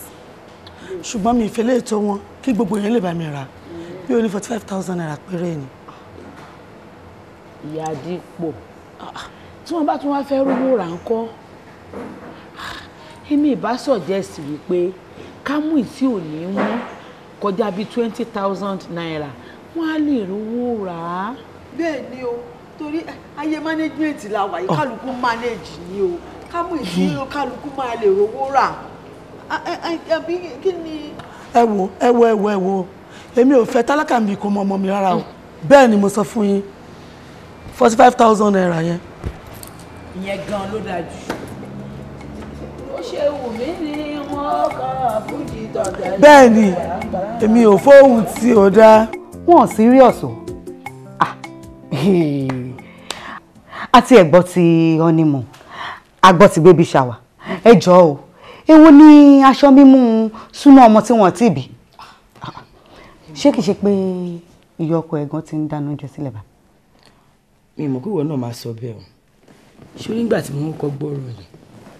ṣùgbọ́n mi ìfẹ́ lè tó wọn kí gbogbo yẹn lè bá mi rà bí o ní 45,000 naira péré ni. Ìyá Dípò, tí wọ́n bá tún wá fẹ́ rówó rà ń kọ́, èmi ìbá suggest wípé ká mú ìtí ò ní wọ́n kọjá bíi 20,000 naira, wọ́n á lè rówó rà á. Bẹ́ẹ̀ ni o, torí ayé management la wà yìí, kálukú manage ni o, ká mú ìtí kálukú máa lè rówó rà. Àbí kí ni. Ẹ wo ẹ wo ẹ wo ẹ wo, èmi ò fẹ́ tálákà mi kò mọ ọmọ mi rárá o. Bẹ́ẹ̀ ni mo sọ fún yín, 45,000 naira yẹn. Ìyẹn gan ló dáa jù. Ó ṣe wù mí ní wọn kọ fújì tọ̀tẹ̀. Bẹ́ẹ̀ ni, èmi ò fóhùn tí ò dáa. Wọn ò serious o. Àti ẹ̀gbọ́n ti honeymoon, àgbọ́ ti baby shower. Ẹ jọ̀ọ́ o, èwo ni aṣọ mímú súná ọmọ tí wọ́n ti bí? Ṣé kìí ṣe pé ìyá ọkọ ẹ̀gbọ́n ti ń dáná oúnjẹ sílẹ̀ bá? Mi mọ̀ pé ìwọ náà máa sọ bẹ́ẹ̀ o. Ṣé nígbà tí mo kọ́kọ́ gbọ́rọ̀ yìí,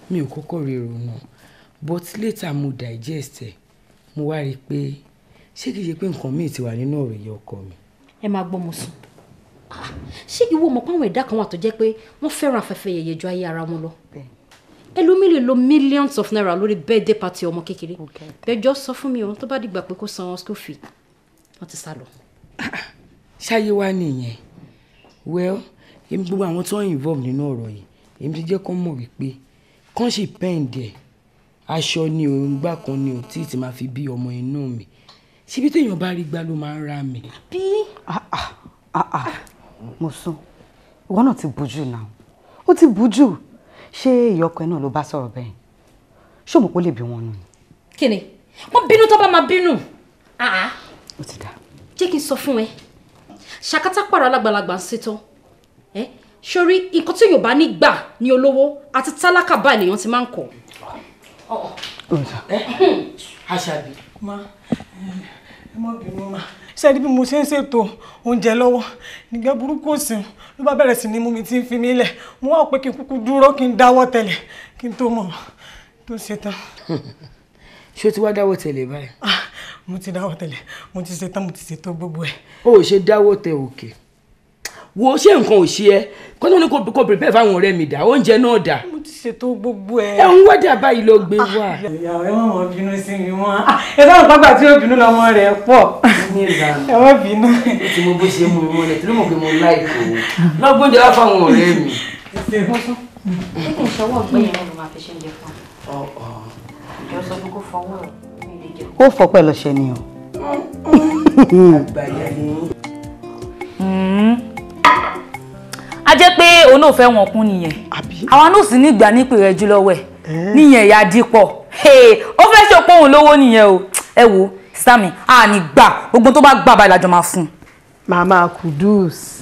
mi ò kọ́kọ́ rí èrò náà, but later mo digest ẹ̀, mo wá rí i pé ṣé kìí ṣe pé nǹkan míì ti wà nínú ọ̀rọ̀ ìyá ọkọ mi. Ẹ máa gbọ́ mo sùn. Ṣé ìwọ mọ̀ pé àwọn ẹ̀dá kan wà tó jẹ́ pé wọ́n fẹ́ràn afẹ́fẹ́ yẹ̀yẹ̀ ju ayé ara wọn lọ? Ẹlòmíì lè lo millions of naira lórí birthday party ọmọ kékeré. Bẹ́ẹ̀jọ́ sọ fún mi o, tó bá dìgbà pé kó san school fee, wọ́n ti sá lọ. Ṣáyé wá nìyẹn. Well, èmi gbogbo àwọn tó ń involve nínú ọ̀rọ̀ yìí, èmi ti jẹ́ kó mọ̀ wípé kán sì pẹ́ǹdẹ̀ aṣọ ni òun gbà kan ni ò tí ì ti máa fi bí ọmọ inú mi. Ṣíbí téèyàn bá rí gbá ló máa ń ra mi. Bí? Mo sún, ìwọ náà ti bójú náà, ó ti bójú. Ṣé ìyá ọkọ ẹ náà ló bá sọ̀rọ̀ bẹ́ẹ̀? Ṣé o mọ̀ pé ó lè bí wọn nù ni? Kí ni? Wọ́n bínú tó bá máa bínú. Ó ti dà. Jẹ́ kí n sọ fún ẹ, ṣàkátà pààrọ̀ alágbàlagbà ń ṣetán. Sórí nǹkan tí Yorùbá ní gbà ní olówó àti tálákà báyìí lèèyàn ti máa ń kọ̀. Àṣàbí. Ma, ẹ má bínú ma. Ṣé rí bí mo ṣe ń ṣètò oúnjẹ lọ́wọ́ nígbà burúkú òsìn ló bá bẹ̀rẹ̀ sí ní mú mi tí ń fi mí lẹ̀. Mo wá pé kí n kúkú dúró kí n dáwọ́ tẹ̀lẹ̀ kí n tó mọ̀ tó ṣe tán. Ṣé o ti wá dáwọ́ tẹ̀lẹ̀ báyìí? Mo ti dáwọ́ tẹ̀lẹ̀, mo ti ṣe tán, mo ti ṣètò gbogbo ẹ̀. O ò ṣe dáwọ́ tẹ òkè. Wo ṣé nǹkan ò ṣe ẹ́? Kó tó ní kó prepare fáwọn ọ̀rẹ́ mi dà, oúnjẹ náà dà. Mo ti ṣètò gbogbo ẹ̀. Ẹ ń wádà báyìí ló gbé wá. Ìyá ẹ má mọ̀ bínú sí mi mọ́. Ẹ sábà pàgbà tí ó bínú lọmọ rẹ̀ pọ̀. Ẹ má bínú. Ó ti mọ bó ṣe mú mi mọ́lẹ̀, tí ló mọ̀ pé mo láìkò. Lọ́gbọ́n jẹ́ wá fáwọn ọ̀rẹ́ mi. Ṣé kì í ṣọwọ́ ọ̀gbẹ́ yẹn ló máa fi ṣe ń jẹ fún ọ? Ìjọ sọ fún kó fọwọ́ mi lè jẹ. Ó fọ pẹ̀lú ọṣẹ ni o. Àgbàyà ni. A jẹ́ pé òun náà fẹ́ wọn kún nìyẹn. Àwa náà sì ní ìgbà nípè rẹ̀ jù lọ́wọ́ ẹ̀ níyẹn ìyá Dípọ̀. Ó fẹ́ ṣe òpó òun lówó nìyẹn o. Ẹ wo Sami, a ní gbà gbogbo tó bá gbà báyìí lájọ máa fún. Màmá Kudus,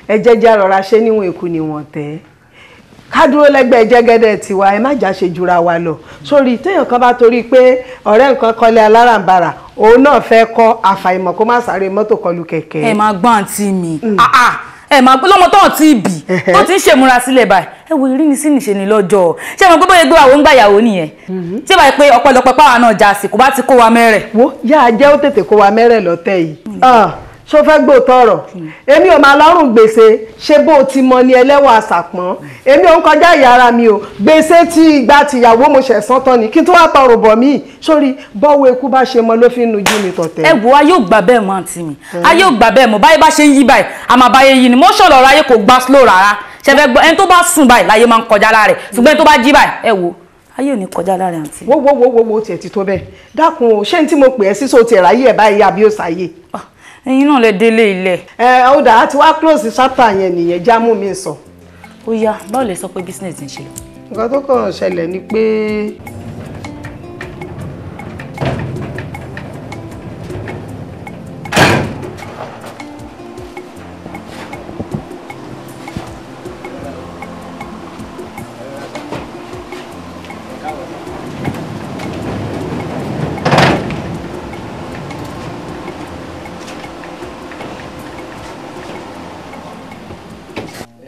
ẹ jẹ́jẹ́ rọra ṣe níwọ̀n èkó ni wọ́n tẹ́. Ká dúró lẹ́gbẹ̀ẹ́ jẹ́gẹ́dẹ́ tiwa, ẹ má jà ṣe jura wa lọ. Sórí téèyàn kan bá torí pé ọ̀rẹ́ nǹkan kọ́lé alárànbarà, òun náà fẹ́ kọ́, àfàìmọ̀ kó má sáré mọ́tò kọlù kẹ̀kẹ́. Ẹ máa gbọ́n àǹtí mi, ẹ máa gbọ́ lọ́mọ tó ti bì tó ti ń ṣèmúra sílẹ̀ báyìí. Ẹ wo ìrínisí nìṣe ni lọ́jọ́ ṣé mo gbọ́ bóyá gbé àwọn gbàyàwó nìyẹn, tí báyìí pé ọ̀pọ̀lọpọ̀ páwa náà já sí kò bá ti kó wa mẹ́rẹ̀. Wo yá a jẹ́ ó tètè kó wa mẹ́rẹ̀ lọ́tẹ̀ yìí. Ṣó fẹ́ gbóòótọ́ ọ̀rọ̀? Èmi ò máa lọ́rùn gbèsè, ṣé bó o ti mọ ni ẹlẹ́wọ̀n àṣàpọ̀n. Èmi ò ń kọjá ìyá ara mi o, gbèsè tí ìgbà tìyàwó mo ṣẹ̀ sán tán ni kí n tó wá tọrùn bọ̀ mí. Sórí bọ́wọ́ eku bá ṣe mọ ló fi ń nujú mi tọ̀tẹ̀. Ẹ wo, ayé ò gbà bẹ́ẹ̀ mọ́ àǹtí mi, ayé ò gbà bẹ́ẹ̀ mọ́. Báyé bá ṣe ń yí báyìí àmọ́ báyé yìí ni mo ṣọ̀lọ̀ ọ̀rọ̀ ayé kò gbá slow rárá. Ṣe fẹ́ gbọ́, ẹni tó bá sùn báyìí láyé máa ń kọjá lára rẹ̀, ṣùgbọ́n ẹni tó bá jí báyìí, ẹ wo, ayé ò ní kọjá lára àǹtí. Wo wo wo wo wo tiẹ̀ ti tó bẹ́ẹ̀. Dákun o, ṣé n tí mo pè ẹ́ sísọ tiẹ̀ ráyè ẹ̀ báyìí àbí ó sáyé? Ẹ̀yin náà lè délé ilẹ̀. Ẹ ó dà á ti wá close chapter yẹn nìyẹn, já mú mi sọ. Ó yá, báwo lè sọ pé business ń ṣe lọ? Nǹkan tó kàn ṣẹlẹ̀ ni pé.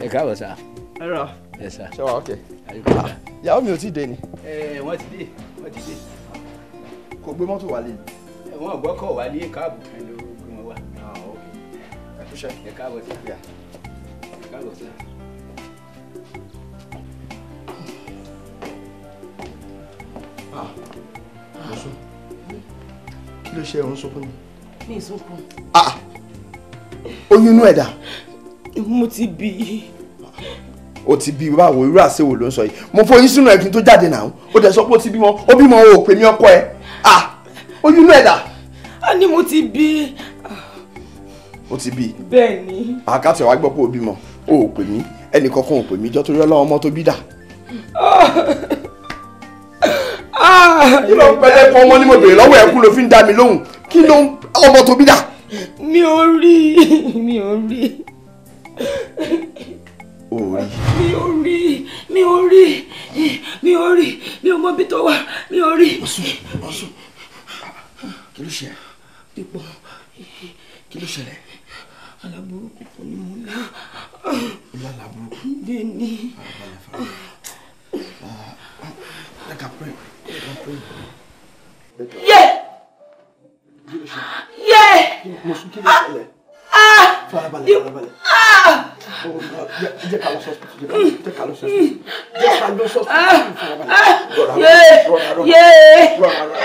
Ẹ káàbọ̀ sá. Ẹ rà. Ẹ sá. Ṣé wàá ok? Ìyàwó mi ò tí ì dé ni. Ẹ wọ́n ti dé, wọ́n ti dé. Kò gbé mọ́tò wálé ni. Wọ́n gbọ́kọ̀ wálé, káàbù kan ló gbé wọn wá. Ẹ kúṣẹ́. Ẹ káàbọ̀ sá. Ẹ káàbọ̀ sá. Mọ̀sún, kí ló ṣe òun sunkún ni? Mi ì sunkún. Oyún inú ẹ̀dá. Mo ti bí i. O ti bí báwo? Irú àṣewò ló ń sọ yìí? Mo foyín sínú ẹ kí n tó jáde náà, ó dẹ̀ sọ pé ó ti bímọ, ó bímọ o ò pè mí ọkọ ẹ. Oyún inú ẹ̀dá. A ní mo ti bí. O ti bí. Bẹ́ẹ̀ ni. Àkàtì wa gbọ́ pé o bímọ, o ò pè mí, ẹnì kankan ò pè mí, jọ́ torí Ọlọ́run ọmọ tó bí dà. Kí ló ń pẹ́lẹ́ kan ọmọ ni mo bèrè lọ́wọ́ ẹ̀ kú ló fi ń dá mi lóhùn, kí ló ń ọmọ tó bí dà? Mi ò rí, mi ò rí. O rí. Mi ò rí, mi ò rí, mi ò rí, mi ò mọ ibi tó wà, mi ò rí. Ọ̀sùn, Ọ̀sùn, kí ló ṣe? Ipò. Kí ló ṣẹlẹ̀? Aláburúkú kan ni mo lá. O lá aláburúkú? Bẹ́ẹ̀ ni. Farabalẹ̀, farabalẹ̀. Let her pray. Let her pray. Yé! Yé! Mọ̀sùn, kí ló ṣẹlẹ̀? Farabalẹ̀, farabalẹ̀. Jẹ́ ká lọ sọ́sìpítù, jẹ́ ká lọ sọ́sìpítù, jẹ́ ká lọ sọ́sìpítù, farabalẹ̀. Rọra, rọra, rọra, rọra, rọra.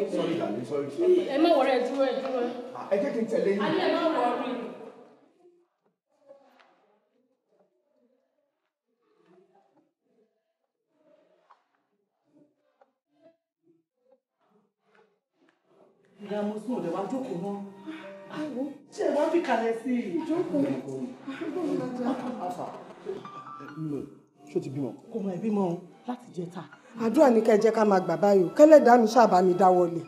Ẹ má wọrẹ, ẹ dúró, ẹ dúró. Ẹ jẹ́ kí n tẹ̀lé yín. A ní ẹ má wọrí. Ìyá mo sún òde wá jókòó náà. Ṣé ẹ wá fi kalẹ̀ sí i? Jókòó. Ṣé o ti bímọ? Kò mọ̀ ẹ́ bímọ o, láti jẹta. Àdúrà ní kẹ́ ẹ jẹ́ ká máa gbà báyìí o, kẹ́lẹ́dàá mi ṣáà bá mi dáwọ́lé.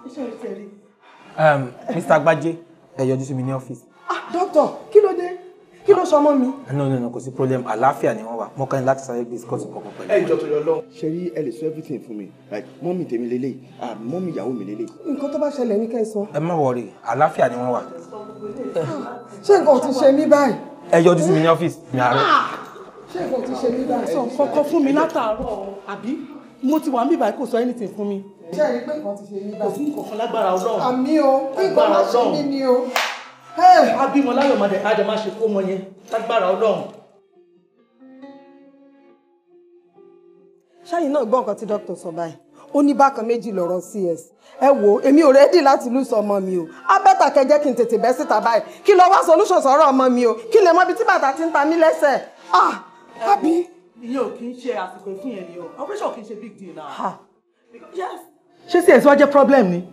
Iṣẹ́ ìṣe rí. Mr. Gbájé, ẹ yọjú sí mi ní ọ́fíìsì. Ah, dókítà, kí ló dé? Kí ló sọ mọ́ mi? No, no, no, kò sí problem, àlàáfíà ni wọ́n wà. Mo kàn ní láti sáré discuss nǹkan kan pẹ̀lú. Ẹ jọ̀ọ́ torí Ọlọ́run. Ṣé rí, ẹ lè sọ everything fún mi? Like mọ́mì tèmi lélẹ̀, mọ́mì ìyàwó mi lélẹ̀. Nǹkan tó bá ṣẹlẹ̀ ní kẹ́ ẹ sọ. Ẹ má worry, àlàáfíà ni wọ́n wà. Ṣé nǹkan ò ti ṣe mí báyìí? Ẹ yọjú sí mi ní ọ́fíìsì mi àárọ̀. Ṣé nǹkan ò ti ṣe mí báyìí? Sọ kọ́kọ́ fún mi látàárọ̀, àbí? Mo ti wà ń bíbáyìí, kò sọ anything fún mi. Ṣé ẹ rí pé nǹkan ti ṣe mí báyìí? Kò sí nǹkan kan lágbára Ọlọ́run. Àmì o, kí nǹkan má ṣe mí ni o. Abímọ láyọ̀ máa dẹ̀ á dẹ̀ máa ṣe kó mọ yẹn lágbára Ọlọ́run. Ṣáyìn náà gbọ́ nǹkan tí dókítà sọ báyìí. Ó ní bákan méjì lọ̀rọ̀ CS. Ẹ wo, èmi ò rẹ́dì láti lùsọ ọmọ mi o. Á bẹ́tà kẹ́ jẹ́ kí n tètè bẹ́ síta báyìí. Kí lọ wá solution sọ̀rọ̀ ọmọ mi o. Kí lè mọ ibi tí bàtà ti ń ta mí lẹ́sẹ̀. Ah! Àbí? Ìyẹn ò kì í ṣe àsìkò ìfún yẹn ni o. Operation kì í ṣe big deal now. Yes. Ṣé CS wá jẹ́ problem ni?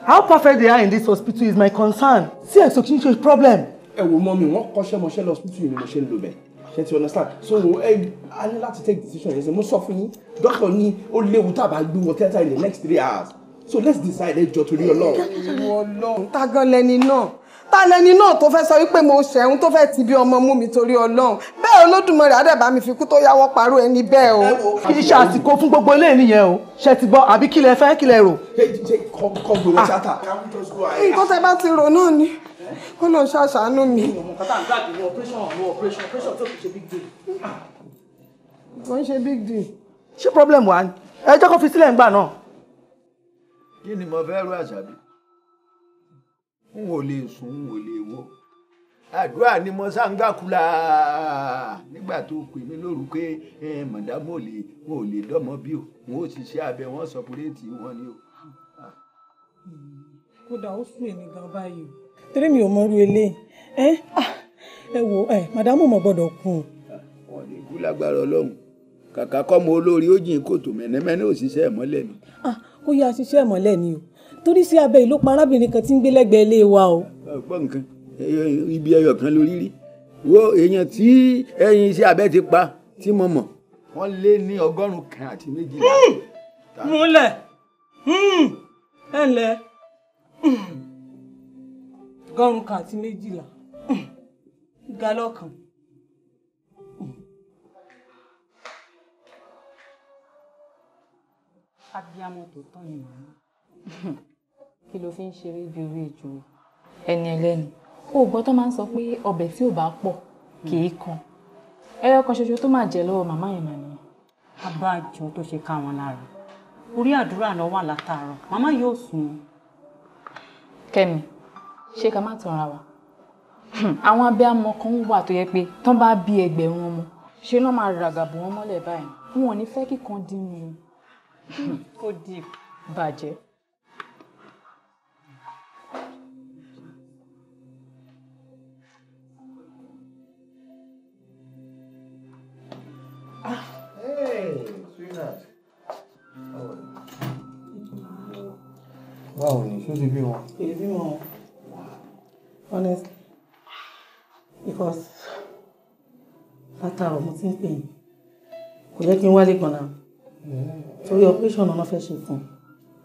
How perfect they are in this hospital is my concern. CS ò kì í ṣe problem. Ẹ wo mọ́mì, wọ́n kọ́ṣẹ́ mọṣẹ́ lọ hospital yìí ni mo ṣe ń lò bẹ́ẹ̀. Ṣé ti understand? So ẹ a ní láti take decision yẹn. Ṣe mo sọ fún yín, doctor ní ó léwu tá a bá gbé wọ theatre in the next 3 hours. So let's decide, ẹ jọ̀ọ́ torí Ọlọ́run. Ọlọ́run, tá gan lẹni náà, tá lẹni náà tó fẹ́ sọ wípé mo ṣẹ̀hún, tó fẹ́ ti bí ọmọ mú mi? Torí Ọlọ́run, bẹ́ẹ̀ Olódùmarè àdàbà mi fi kú tó yáwọ́ parọ́ ẹni bẹ́ẹ̀ o. Kì í ṣe àsìkò fún gbogbo eléyìí nìyẹn o. Ṣe ti gbọ́ àbí kí lẹ fẹ́, kí lẹ rò? Ṣe kọ́ gbé wọ theatre? Nǹkan tẹ́ bá ti rò náà ni kó lọ ṣàṣàánú mi. Operation tó fi ṣe big deal. Kò ń ṣe big deal. Ṣé problem wà ní? Ẹ jẹ́ kó fi sílẹ̀ ńgbà náà. Kí ni mo fẹ́ rú àṣàbí? N ò lè sùn, n ò lè wo. Àdúrà ni mo sáńgàkúlà nígbà tó pè mí lóru pé mọ̀dámù ò lè, wọn ò lè dọ́mọ bí o, wọn ò ṣiṣẹ́ abẹ, wọn sọ púrẹ́ǹtì wọn ni o. Kódà ó sún èmi gan báyìí o, torí mi ò mọrú eléyìí. Ẹ ẹ wo ẹ, màdámù mọ̀ gbọ́dọ̀ kú o. Wọn lè kú lágbára Ọlọ́run. Kàkà kọ́ mọ olórí ó jìn kòtò, mẹ́nẹ́mẹ́nẹ́ òṣìṣẹ́ ìmọ́lẹ̀ ni. Ah, ó yá, ṣiṣẹ́ ìmọ́lẹ̀ ni o, torí sí abẹ́ ìlú pa arábìnrin kan tí ń gbé lẹ́gbẹ̀ẹ́ ilé wa o. Ọgbọ́n nǹkan ibi ẹyọ kan lórí rí wo èèyàn tí ẹyin iṣẹ́ abẹ ti pa tí mo mọ̀, wọ́n lé ní 112. Múlẹ̀ ẹ ǹlẹ́, 112 galọ́kan. Abiyamọ tó tọ́ ni màmá. Kí ló fi ń ṣeré bí orí ejò ẹni ẹlẹ́ni? Ó gbọ́ tó máa ń sọ pé ọbẹ̀ tí ò bá pọ̀ kì í kan. Ẹyọ kan ṣoṣo tó máa jẹ lọ́wọ́ màmá yẹn mà nìyẹn. Abájọ tó ṣe ká wọn lára, orí àdúrà náà wà látàárọ̀, màmá yóò sùn. Kẹ́mi, ṣé ká má tanra wa, àwọn abiyamọ kan wà tó yẹ pé tán bá bí 1,000 ọmọ, ṣe náà máa ràgàbò wọn mọ́lẹ̀ báyìí, wọn ò ní fẹ́ kíkan dín ní. Ó di bàjẹ́. Hey, sweetheart. Báwo ni? Ṣó ti bí wọn? Èyí bí wọn, honestly, because látàrọ̀ mo ti ń pè yín, kò jẹ́ kí n wálé gan náà, torí operation náà fẹ́ ṣe fún un.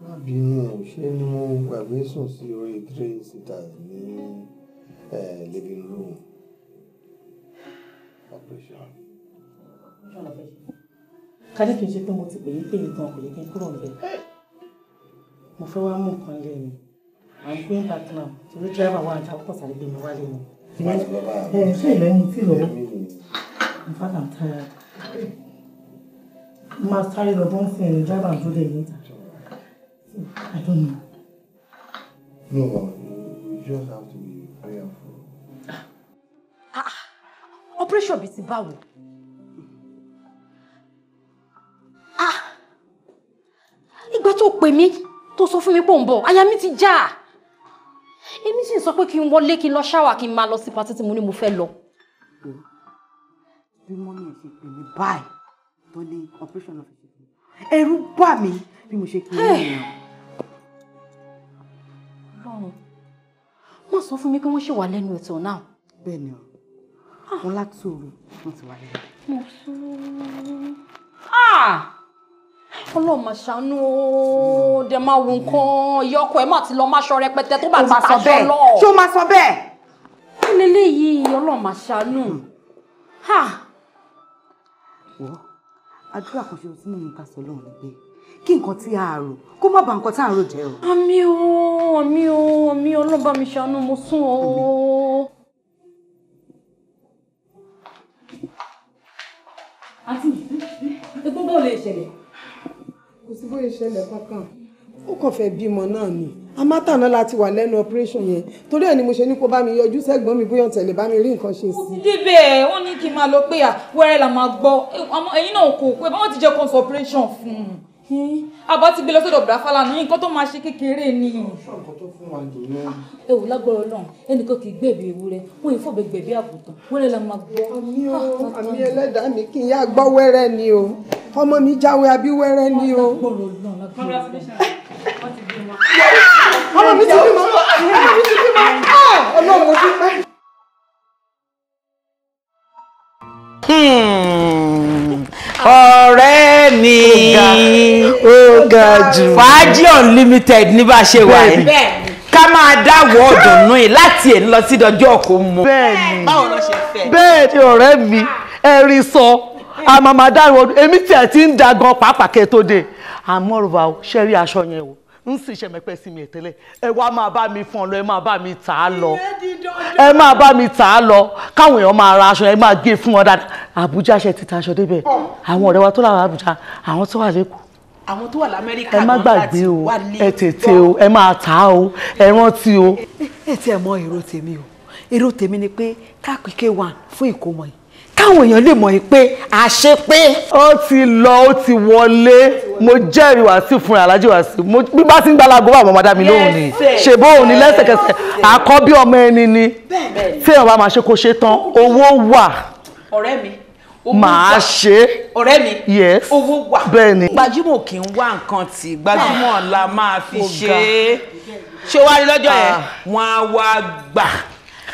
Má bínú, ṣé ni mo gbàgbé sùn sí orí three seaters ní living room. Operation. Kádé, kì í ṣe pé mo ti pè yín pè yín gan, kò yẹ kí n kúrò níbẹ̀. Mo fẹ́ wá mú nǹkan lé mi. I'm going back now, torí driver wa àjà pọ̀ sáré gbé mi wálé ni. Ẹ ṣé ilẹ̀ mu tí lọ́wọ́? In fact, I'm tired. Máa sáré lọ bọ́ ń sìn ní driver ń dúró dè yín. I don't know. No, you just have to be prayerful. Ah, operation bíi ti báwo? Ah, ìgbà tó pè mí, tó sọ fún mi pé ò ń bọ̀, àyà mi ti já. Èmi sì ń sọ pé kí n wọlé, kí n lọ ṣáwà, kí n máa lọ sí party tí mo ní mo fẹ́ lọ. Bí mummy ẹ̀ ṣe pè mí báyìí tó ní operation náà fi ṣe fún mi, ẹ̀rù bà mí bí mo ṣe kí n rìn. Ọlọ́run, má sọ fún mi pé wọ́n ṣì wà lẹ́nu ètò náà. Bẹ́ẹ̀ ni o, wọn láti òru wọn ti wà lẹ́nu. Mo sún. Ọlọ́run máa ṣàánú o, dẹ̀ máa wo nǹkan, ìyá ọkọ ẹ̀ má ti lọ máṣọ rẹpẹtẹ tó bá ti taṣọ lọ. Ṣé o máa sọ bẹ́ẹ̀? Kí leléyìí? Ọlọ́run máa ṣàánú. Wọ́ àdúrà kan ṣe tí mò ń bá sọ lọ́run ni pé kí nǹkan tí a rò kó má bà nǹkan tá a rò jẹ́ o. Àmín o, àmín o, àmín. Ọlọ́run bá mi ṣàánú, mo sún o. Àǹtí mi, egbò báwo lè ṣẹlẹ̀? Kò sí bóyá ìṣẹ̀lẹ̀ kankan, ó kàn fẹ́ bímọ náà ni. Amátàná láti wà lẹ́nu operation yẹn, torí ẹ̀ ni mo ṣe ní kó bá mi yọjú sẹ́gbọ́n mi, bóyá tẹ̀lé bá mi rí nǹkan ṣe sí. Débẹ̀ wọ́n ní kí n máa lọ pé à wẹ́rẹ́ la máa gbọ́. Àmọ́ ẹ̀yin náà kò pé báwọn ti jẹ́ kó sọ operation fún un, àbá ti gbé lọ sọ́dọ̀ Bùrà Fálànà, nǹkan tó máa ṣe kékeré ni. Nǹkan tó fún wa nìyẹn. Ẹ wò, lágbára Ọlọ́run, ẹnìkan kì í gbẹ̀bí ewúrẹ́, wọ́n yìí fọ̀bẹ gbẹ̀bí àgùntàn, wẹ́rẹ́ la máa gbọ́. Àmín o, àmín. Ẹlẹ́dàá mi, kí n yá gbọ́ wẹ́rẹ́ ni o, ọmọ mi jáwé abí wẹ́rẹ́ ni o. Ọmọ mi ti bímọ, ọmọ mi ti bímọ. Ọlọ́run, mo dúpẹ́. Ọ̀rẹ́ mi. Ó ga jù. Fàájì unlimited ní bá a ṣe wà yìí. Ká máa dáwọ́ ọ̀dùnnú yìí láti èní lọ sí dọjọ́ kò mọ. Bẹ́ẹ̀ni. Báwo lọ ṣe fẹ́? Bẹ́ẹ̀ni ọ̀rẹ́ mi, ẹ̀rí sọ, àmàmà dáwọ́ ọdún, èmi tiẹ̀ ti ń da gan pàápàá kẹ́ tó dé. Àmọ́ rúbà o, ṣe rí aṣọ yẹn o, ń sì ṣe mẹ́pẹ́ sí mi tẹ́lẹ̀, ẹ wá máa bá mi fọ́n lọ, ẹ máa bá mi tà á lọ. Ẹ máa bá mi tà á lọ, káwọn èèyàn máa ra aṣọ yẹn, máa gé fún wọn dáadáa. Àbújá ṣe ti ta aṣọ débẹ̀, àwọn ọ̀rẹ́ wa tó lára Àbújá, àwọn tó wà lẹ́kọ̀ọ́. Àwọn tó wà l'Amẹ́ríkà Ẹ má náà gbàgbé láti o, wálé. ẹ tètè o, ẹ máa tà á o, ẹ rántí o. Ẹ tí ẹ mọ èrò tèmi o. Èrò tèmi ni pé káàpì K1 fún ìkómọ yìí, káwọn èèyàn lè mọ̀ yìí pé àṣepé. Ó ti lọ, ó ti wọlé. Mo jẹ́rìí Wàsíù fún Alhaji Wàsíù. Bí bá ti ń gbalago bá àwọn ọmọdé mi lóhùn ni. Ṣe bóun ni lẹ́sẹ̀kẹsẹ̀ àkọ́bí ọmọ ẹni ni. Tí èèyàn bá máa ṣe kó ṣe tán, owó wà. Ọ̀rẹ́ mi, owó Màá wà. ṣe é. Ọ̀rẹ́ mi, Yes. owó wà. Bẹ́ẹ̀ni. Gbajúmọ̀ kì í wá nǹkan tí gbajúmọ̀ la máa fi ṣe é. Ṣé wàá rí lọ́jọ́ yẹn? Wọ́n á wá gbà.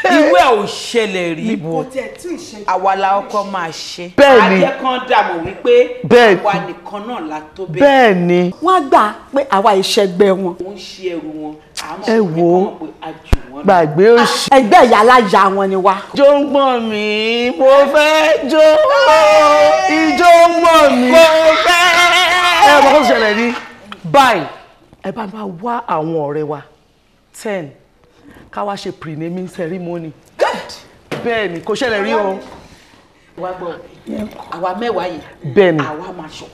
Irú ẹ̀ ò ṣẹlẹ̀ rí. Àwa la ọkọ máa ṣe. Bẹ́ẹ̀ni. Ajẹ́ kan dààmú wípé Bẹ́ẹ̀ni. àwa nìkan náà la tó bẹ́ẹ̀. Bẹ́ẹ̀ni. Wọ́n á gbà pé àwa ìṣẹ́gbẹ́ wọn. Ó ń ṣe ẹrù wọn. Ẹ wo, gbàgbé òṣì. Ẹgbẹ́ ìyá aláya wọn ni wá. Jó ń gbọ̀n mí, mo fẹ́ jó. Ijó ń gbọ̀n mí. Mo fẹ́. Ẹ mọ̀ kó ṣẹlẹ̀ ní. Báyìí, ẹ bá máa wá àwọn ọ̀rẹ́ wa 10 ká wá ṣe pre-naming ceremony. Bẹ́ẹ̀ni, kò ṣẹlẹ̀ rí o. Wá gbọ́, àwa mẹ́wàá yìí. Bẹ́ẹ̀ni. Àwa máa ṣọ.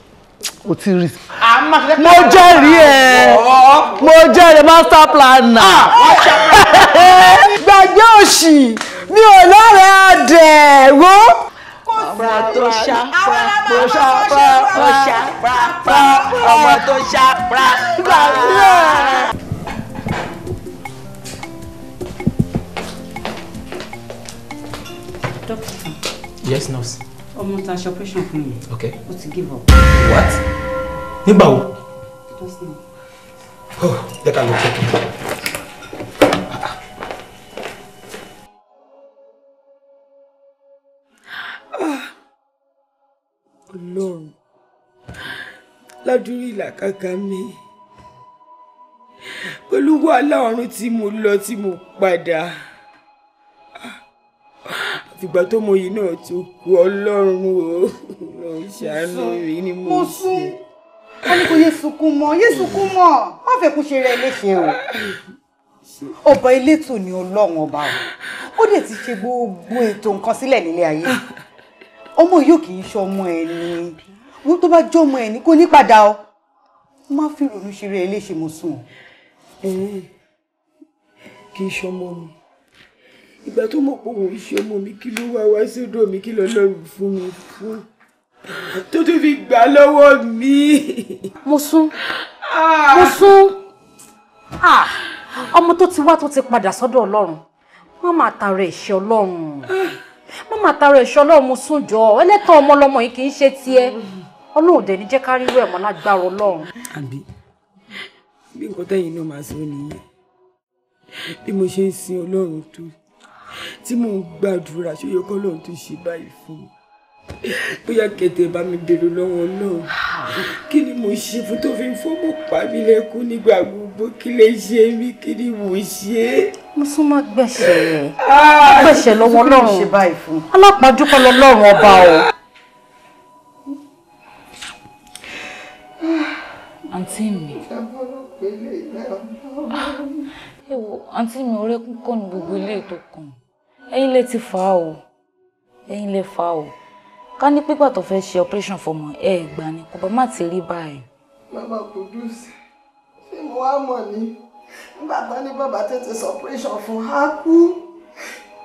O ti rí. A máa ṣe. Mo jẹ́rìí ẹ̀. Mo jẹ́rìí master planner. Gbàgbé òṣì, mi ò lọ́rẹ̀ẹ́ ọ̀dẹ̀ wo. Ọmọ tó ṣá pra tó ṣá pra tó ṣá pra pra ọmọ tó ṣá pra pra. Doctor. Yes, nurse. Ọmọ ta ṣe operation fún yẹn. Okay. Ó ti give up. What? Nígbà wo? Just now. Oh, jẹ́ ká lọ check it. Ọlọ́run, ládùúrí ìlàkàkà mi pẹ̀lú wàhálà ọ̀run tí mo lọ tí mo padà, àfìgbà tó mọ yìí náà tó kú. Ọlọ́run o, Ọlọ́run ṣàánú mi ni mo ṣe. Wọ́n ní kò yé sunkún mọ́, yé sunkún mọ́, má fẹ́ kó ṣe rẹ léṣe o. Ọba elétò ni Ọlọ́run ọba o, ó dẹ̀ ti ṣe gbogbo ètò nǹkan sílẹ̀ nílé ayé. Ọmọ yóò kì í ṣọmọ ẹ ni, wọ́n tó bá jọmọ ẹ ní kò ní padà o. Má fi ìrònú ṣe rẹ léṣe, mo sùn. Kì í ṣọmọ mi. Ìgbà tó mọ̀ pé òun ṣe ọmọ mi, kí ló wá wá sódò mi? Kí lọ́lọ́run fún mi fún tó tún fi gbà lọ́wọ́ mi. Mo sún, mo sún. Ọmọ tó ti wá tó ti padà sọ́dọ̀ Ọlọ́run, má máa tara ẹ̀ṣẹ̀ Ọlọ́run, má máa tara ẹ̀ṣẹ̀ Ọlọ́run. Mo sún jọ, ẹlẹ́tàn ọmọ ọlọ́mọ yìí kì í ṣe tiẹ̀. Ọlọ́run dẹ̀ ní jẹ́ ká rírú ẹ̀ mọ́ lágbára Ọlọ́run. Àbí bí nǹkan tẹ́yìn náà máa sọ nìyẹn, bí mo ṣe ń sin Ọlọ́run tó tí mò ń gbàdúrà, ṣó yẹ kọ́lọ́run tó ṣe báyìí fún mi? Bóyá kẹtẹ bá mi bèrè lọ́wọ́ Ọlọ́run, kí ni mo ṣe fún tó fi ń fọ́mọ pa mí lẹ́kún nígbà gbogbo? Kí lè ṣe mí? Kí ni mo ṣe? Mo sún, má gbẹ̀ṣẹ̀ gbẹ̀ṣẹ̀ lọ́wọ́ Ọlọ́run, alápàdúpẹ́ lọ́lọ́run ọba o. Àǹtí mi, ẹ wo àǹtí mi, ọ̀rẹ́ kúkọ́ ní gbogbo ilé ètò kan. Ẹ̀yin lẹ ti fà á o, ẹ̀yin lẹ fà á o. Ká ní pípa tó fẹ́ ṣe operation fọmọ ẹ gbà ni kò bá má ti rí báyìí. Mama Kudus, ṣé mo wá mọ̀ ni? Nígbà tán ní bàbá tètè sọ operation fún á kú.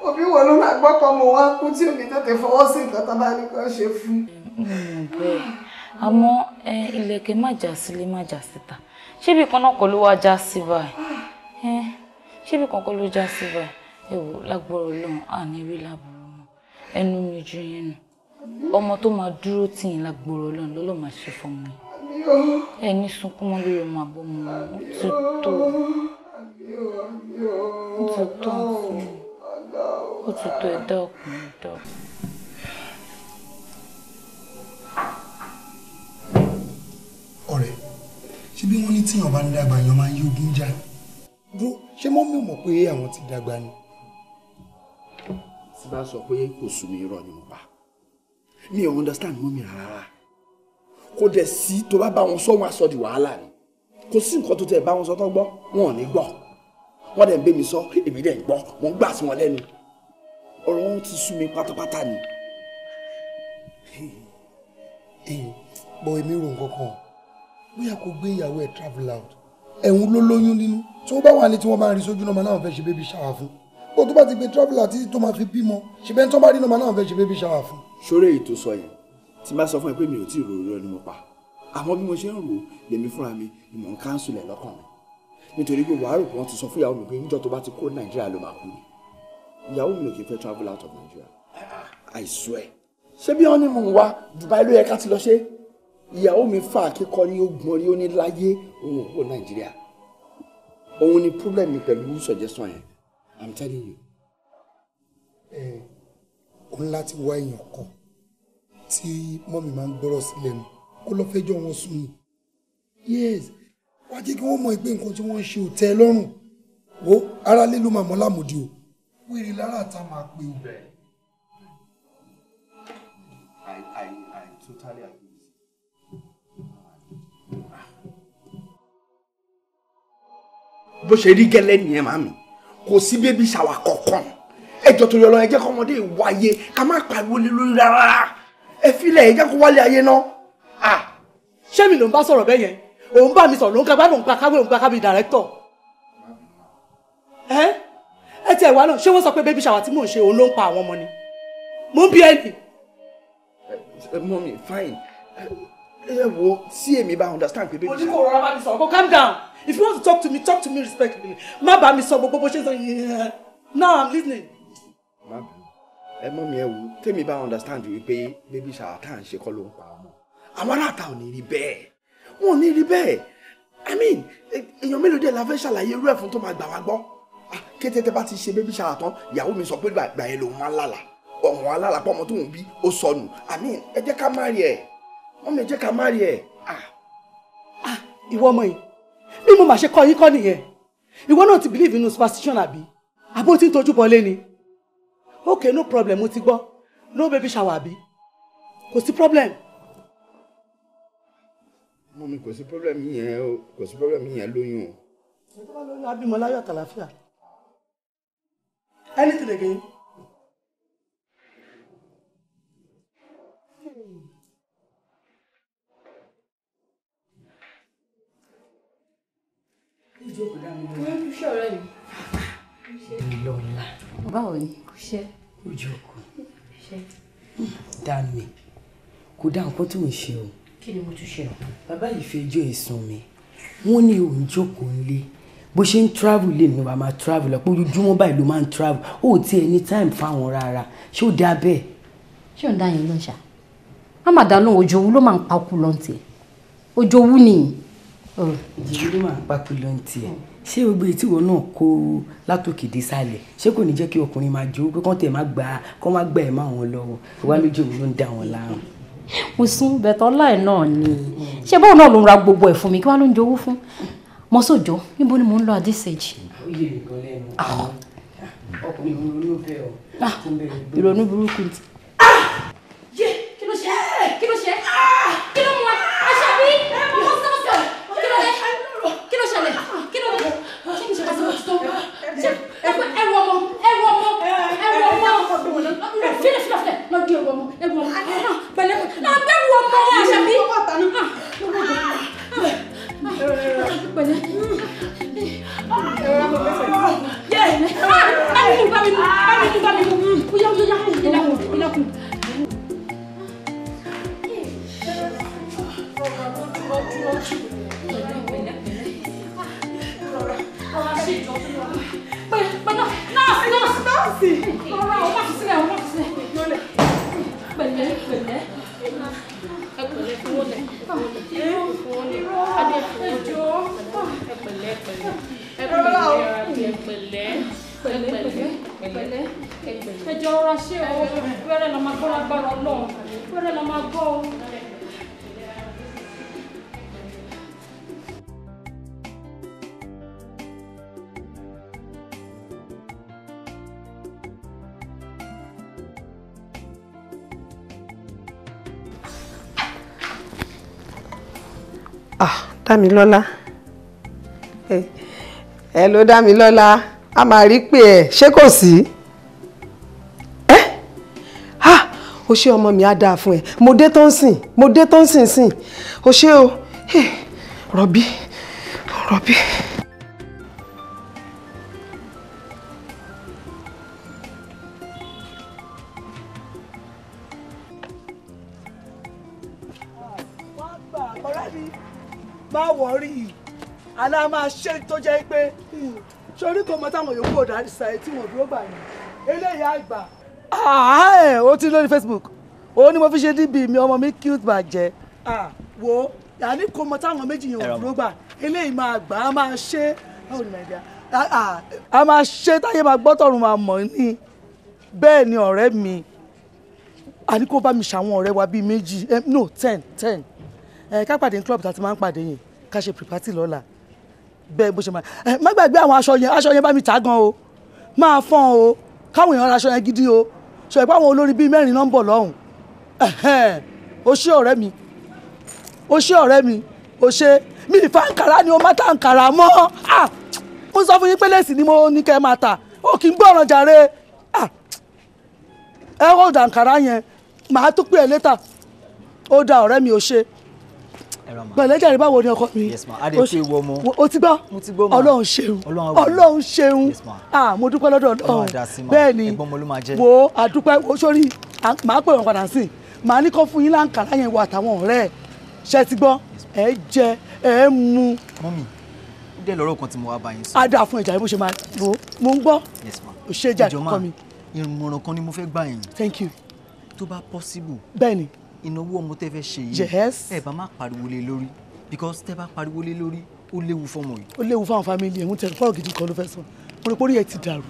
Òbí wo ló máa gbọ́kọ̀ mo wá kú tí òbí tètè fọwọ́ sí nǹkan tó bá ní kán ṣe fún? Bẹ́ẹ̀, àmọ́ ilẹ̀kẹ̀ má já sílé má já síta. Ṣébi kan náà kọ́ ló wá já sí báyìí? Ṣébi kan kọ́ ló já sí báyìí? Ẹ wò, lágbára Ọlọ́run, àní rí láburú mọ́. Ẹnu mi ju yín nù. Ọmọ tó máa dúró tì yín lágbára Ọlọ́run lọ́lọ́ máa ṣe fọmọ yín. Ẹ ní sunkún mọ́ lórí ọmọ àbọ̀mọ́, ó ti tó. Ó ti tó, ó ti tó, ẹ dákun, ẹ dákun. tíyàn bá ń dàgbà yàn máa ń yógun já. Dúró, ṣé mọ́mí ò mọ̀ pé àwọn ti dàgbà ni? Tí bá sọ pé kò sú mi, irọ́ ni mo pa. Mi ò understand mọ́mí rárá. Kò dẹ̀ sí tó bá bá wọn sọ, wọn aṣọ di wàhálà ni. Kò sí nǹkan tó tẹ̀ bá wọn sọ tó gbọ́, wọn ò ní gbọ́. Wọ́n dẹ̀ ń bẹ́ mi sọ, èmi dẹ̀ ń gbọ́, wọ́n gbà sí wọn lẹ́nu. Ọ̀rọ̀ wọn ti sú mi pátápátá ni. Bọ̀ èmi rò nǹkan kan, bóyá kò gbé ìyàwó ẹ̀ travel out. Ẹ̀hún ló lóyún nínú. Tí wọ́n bá wà ní tí wọ́n bá ń rí sójú náà, náà fẹ́ ṣe baby shower fún. Bó tó bá ti gbé travel out títí tó máa fi bímọ, ṣe bẹ́ẹ̀ tó bá rí náà, náà fẹ́ ṣe baby shower fún. Ṣoré èyí tó sọ yẹn, tí n bá sọ fún ẹ pé mi ò tí ì rò, irọ́ ni mo pa. Àmọ́ bí mo ṣe ń rò lèmi fúnra mi ni mò ń cancel ẹ̀ lọ́kàn mi, nítorí pé wàá rò pé wọ́n ti sọ fún ìyàwó mi pé níjọ́ tó bá ti kó Nàìjíríà ló máa kú ni. Ìyàwó mi ò kì í fẹ́ travel out of Nigeria, I swear. Ṣé bí wọ́n ní mò ń wá Dubai ló yẹ ká ti lọ ṣe? Ìyàwó mi fà kíkọ́ ní ogun orí, ó ní láyé òun ò kó Nàìjíríà. Òun ni problem mi pẹ̀lú suggestion yẹn, I'm telling you. Ẹ o ní láti wá èèyàn kan tí mọ́mì máa ń gbọ́rọ̀ sí lẹ́nu, kó lọ fẹjọ́ wọn sùn ni. Yes, wá jẹ́ kí wọ́n mọ̀ pé nǹkan tí wọ́n ń ṣe ò tẹ́ ẹ lọ́rùn. Wo ara lé ló máa mọ́ lámòdì o, wíìrì lára àtà máa pè o. I totally agree with you. Bó ṣe rí gẹ́lẹ́ nìyẹn màmí, kò sí baby shower kankan. Ẹjọ́ torí Ọlọ́run, ẹ jẹ́ kọ́mọdé wáyé, ká má pariwo lé lórí rárá. Ẹ filẹ̀, ẹ jẹ́ kó wálé ayé náà. Ṣé mi ló ń bá sọ̀rọ̀ bẹ́ẹ̀ yẹn? Òun bá mi sọ̀rọ̀, ló ń ka bá lòun ka káwé, òun ka káwé director. Ẹ ẹ tiẹ̀ wá náà, ṣé wọ́n sọ pé baby shower tí mò ń ṣe òun ló ń pa àwọn ọmọ ni? Mò ń bí ẹ nì. Mọ́mí, fine, ẹ wo tí èmi bá understand pé baby Mo ní kó rọra bá mi sọ̀rọ̀, kó calm down. If you want to talk to me, talk to me respectfully. Má bá mi sọ gbogbo bó ṣe ń sọ yẹn. Now I'm listening. Má bínú ẹ mọ́mí, ẹ wo tèmi bá understand wípé baby shower tá à ń ṣe kọ́ ló ń pa ọmọ. Àwọn aláta ò ní rí bẹ́ẹ̀, wọn ò ní rí bẹ́ẹ̀. I mean, èèyàn mélòó dé la fẹ́ ṣàlàyé irú ẹ̀ fún tó máa gbà wá gbọ́? Kété tẹ́ bá ti ṣe baby shower tán, ìyàwó mi sọ pé gbà yẹn lòun máa ń lálàá, ọ̀hún alálàpọ̀ ọmọ tóun bí ó sọnù. I mean, ẹ jẹ́ ká má rí ẹ̀, mọ́mí, ẹ jẹ́ ká má rí ẹ̀. Ìwọ ọmọ yìí, bí mo máa ṣe kọ́ yín kọ́ nìyẹn. Ìwọ náà ti believe in superstition àbí? Àbó tí ń tojú bọlé ni? Okay, no problem, mo ti gbọ́. No baby shower àbí? Kò sí problem. Mọ́mí, kò sí problem yẹn o, kò sí problem yẹn lóyún o. Tó bá lóyún, abímọ láyọ̀ àtàlàfíà. Anything again? Lọ́la. Báwo ni? Kò ṣe. Ó jókòó. Dá mi. Kò dá nǹkan tó ń ṣe o. Kí ni mo tún ṣe o? Bàbá yìí fi ẹjọ́ ẹ̀sùn mi. Wọ́n ní òun jókòó nílé. Bó ṣe ń travel lè ní wàá máa travel lọ. Pé ojoojúmọ́ báyìí ló máa ń travel. Ó ti ẹ̀ ní time fáwọn rárá. Ṣé ó dá bẹ́ẹ̀? Ṣé òun dá yẹn ló ń ṣá? Má má dá lóhùn, ojú owú ló máa ń pa kú lọ́n tiẹ̀. Ojú owú nìyí. Ìjìnlẹ̀ ló máa ń pa kú lọ́n tiẹ̀. Ṣé gbogbo ètí ìwọ náà kó látòkè dé sálẹ̀, ṣé kò ní jẹ́ kí ọkùnrin máa jó pé kán tẹ̀ má gbà kán má gbà ẹ̀ má wọn lọ́wọ́ wá lójú òun ló ń dá wọn láàmú? Mo sún bẹ̀tọ̀ láì náà ni. Ṣé bóun náà ló ń ra gbogbo ẹ̀ fún mi, kí wàá ló ń jowú fún? Mo sòjọ́, níbo ni mò ń lọ at this age? Ó yẹ nìkan lẹ́nu ọkùnrin òun ronú bẹ́ẹ̀ o. Ìrònú burúkú ti. Kí ló ṣe? Kí ló ṣe? Kí ló mú wa? Àṣàbí! Mo sọ̀rọ̀. Kí ló dé? Kí ló ṣẹlẹ̀? Kí ló dé? Ṣé mi ṣe ká sí mo ti tó? Ẹrù ọmọ! Ẹrù ọmọ! Ẹrù ọmọ! Fílẹ̀ fílẹ̀ fílẹ̀! Lọ gbé ẹrù ọmọ! Ẹrù ọmọ! Pẹ̀lẹ́! Lọ gbé ẹrù ọmọ! Àṣàbí! Pẹ̀lẹ́! Bá mi mú! Bá mi mú! Bá mi mú! Ó yá ó yá! Ilẹ̀kùn! Ilẹ̀kùn! Ẹjọ́ ọ̀rọ̀ ṣé o, wẹ́rẹ́ la máa gbọ́ lágbára Ọlọ́run, wẹ́rẹ́ la máa gbọ́ o. Ah, Dámilọ́lá. Ẹ ló Dámilọ́lá, a máa rí pé ẹ ṣé kò sí. Ẹ ah, o ṣé ọmọ mi á dáa fún ẹ. Mo dé tó ń sìn, mo dé tó ń sìn sìn. O ṣé o, rọ̀bí, rọ̀bí. Má wọrí, àlá máa ṣe tó jẹ́ pé sórí kò mọ táwọn yòókù ọ̀dà ṣàì tí wọ́n dúró gbà yẹn eléyìí àgbà. Ó ti lórí Facebook, ó ní mo fi ṣe DB mi, ọmọ mi cute bàjẹ́. Wo àní kò mọ táwọn méjì yẹn ò dúró gbà, eléyìí máa gbà á máa ṣe báwo ni nàìjíríà a máa ṣe táyé máa gbọ́ tọ̀run máa mọ̀ ní. Bẹ́ẹ̀ ni ọ̀rẹ́ mi, àní kò bá mi ṣàwọn ọ̀rẹ́ wa bíi méjì, no 10 10. Ká pàdé ní club tá a ti máa ń pàdé yẹn, ká ṣe pre-party lọ́la. Bẹ́ẹ̀ bó ṣe máa má gbàgbé àwọn aṣọ yẹn, aṣọ yẹn bá mi tà gan o, máa fọ́n o, káwọn èèyàn ra aṣọ yẹn gidi o. Sọ pé àwọn olórí bíi mẹ́rin náà ń bọ̀ lọ́hùn. O ṣé ọ̀rẹ́ mi, o ṣé ọ̀rẹ́ mi, o ṣé mi ìfà àǹkàrá ni o má ta àǹkàrá mọ́. Mo sọ fún yín pé lẹ́sìn ni mo ní kẹ́ ẹ máa tà, ó kì í gbọ́ràn jàre. Ẹ ó dà àǹkàrá yẹn, màá tún pè é létà. Ó da ọ̀rẹ́ mi, o ṣé pẹ̀lẹ́ jàre. Báwo ni ọkọ mi? O ti gbọ́? Ọlọ́run ṣeun, Ọlọ́run ṣeun. Mo dúpẹ́ lọ́dọ̀ Ọlọ́run. Bẹ́ẹ̀ ni, wo àdúpẹ́ wo sórí, màá pè wọ́n padà sí i, màá ní kó fún yín láǹkàrá yẹn wo àtàwọn ọ̀rẹ́ ẹ̀. Ṣe ti gbọ́? Ẹ jẹ, ẹ mu. Mọ́mì, ó dẹ̀ lọ́rọ̀ kan tí mo wá bá yín sọ. Á dáa fún ìjà yìí bó ṣe máa wo, mo ń gbọ́. Ò ṣe jàre ọkọ mi. Ìmọ̀ràn kan ni mo fẹ́ gbà yín. Thank you. Tó bá possible. Bẹ́ẹ̀ ni. Ìnáwó ọmọ tẹ́ fẹ́ ṣe yìí. Yes. Ẹ bá má pariwo lé lórí, because tẹ́ bá pariwo lé lórí, ó léwu fọ́mọ yìí. Ó léwu fáwọn family ẹ̀ ń tẹ̀lé. Fọ́ọ̀rọ̀ gidi kan ló fẹ́ sọ. Mo rò pé orí ẹ̀ ti dàrú.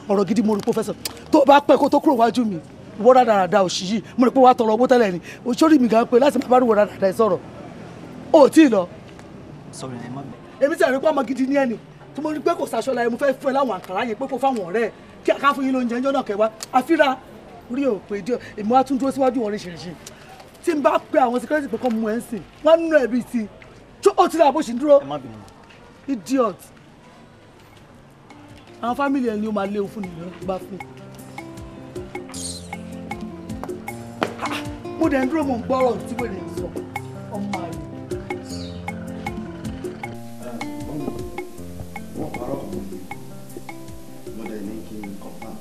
Ọ̀rọ̀ gidi mo rò pé ó fẹ́ sọ. Tó o bá pẹ́ kó tó kúrò wájú mi, ìwọ rádaràda òṣì yìí, mo rò pé wàá tọrọ owó tẹ́lẹ̀ ni. Òṣòrí mi gan pé láti máa bá rúwọ rádaràda ẹ sọ̀rọ̀. O ò tí ì lọ. Sorry, ẹ má bẹ̀. Èmi ti rí pé ọmọ gidi ní ẹni tí mo rí pé kò sàṣọ láyé, mo fẹ́ fún ẹ láwọn àǹkàrá yẹn pé kó fáwọn ọ̀rẹ́ ẹ kí aká fún yín lóúnjẹ ńjọ́ náà kẹwàá. Àfíra orí ò pé díẹ̀, èmi wá tún dúró síwájú wọn ríṣiríṣi. Tí n bá pe àwọn security pé kọ́ mú ẹ ń sìn, wọ́n nínú ẹ̀bí ti tó ó ti rà bó ṣì ń dúró. Idiot. Àwọn family ẹ ni ó máa léwu fún nìyẹn bá fún. Mo dẹ̀ ń dúró, mo ń gbọ́rọ̀ tí mo lè sọ ọmọ àlè. Wọ́n parọ́ kan mọ́ mi, mo dẹ̀ ní kí n confirm.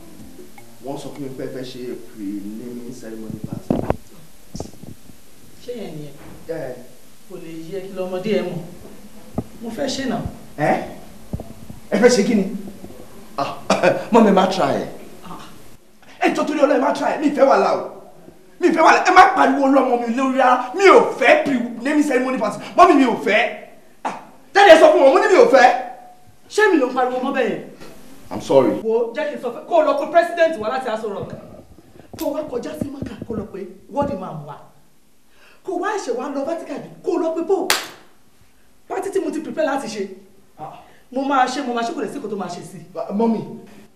Wọ́n sọ fún mi pé ẹ fẹ́ ṣe pre-naming ceremony party. Ṣé yẹn ni ẹ? Kò lè yẹ kí lọmọdé ẹ mọ̀. Mo fẹ́ ṣe náà. Ẹ fẹ́ ṣe kí ni? Mọ́mi má try ẹ̀. Ẹ jọ torí Ọlọ́run, má try ẹ̀. Mi ì fẹ́ wàhálà o. Mi ì fẹ́ wàhálà. Ẹ má pariwo lọ́mọ mi lórí rárá. Mi ò fẹ́ pre-naming ceremony party. Mọ́mi mi ò fẹ́. Jáde sọ fún wọn, mo ní mi ò fẹ́. Ṣé mi ló ń pariwo mọ́ bẹ́ẹ̀ yẹn? I'm sorry. Wo jẹ́ kí n sọ fẹ́ kó o lọ pé president wa láti Aso Rock. Kó o wá kọjá sí Maka kó o lọ pé wọ́ọ̀dì máa wà. Kó wá ẹ̀ṣẹ̀ wá lọ Vatican kó lọ pé pope. Pátí tí mo ti prepare láti ṣe, mo máa ṣe, mo máa ṣe, kò lè sí kò tó máa ṣe sí. Mọ́mì.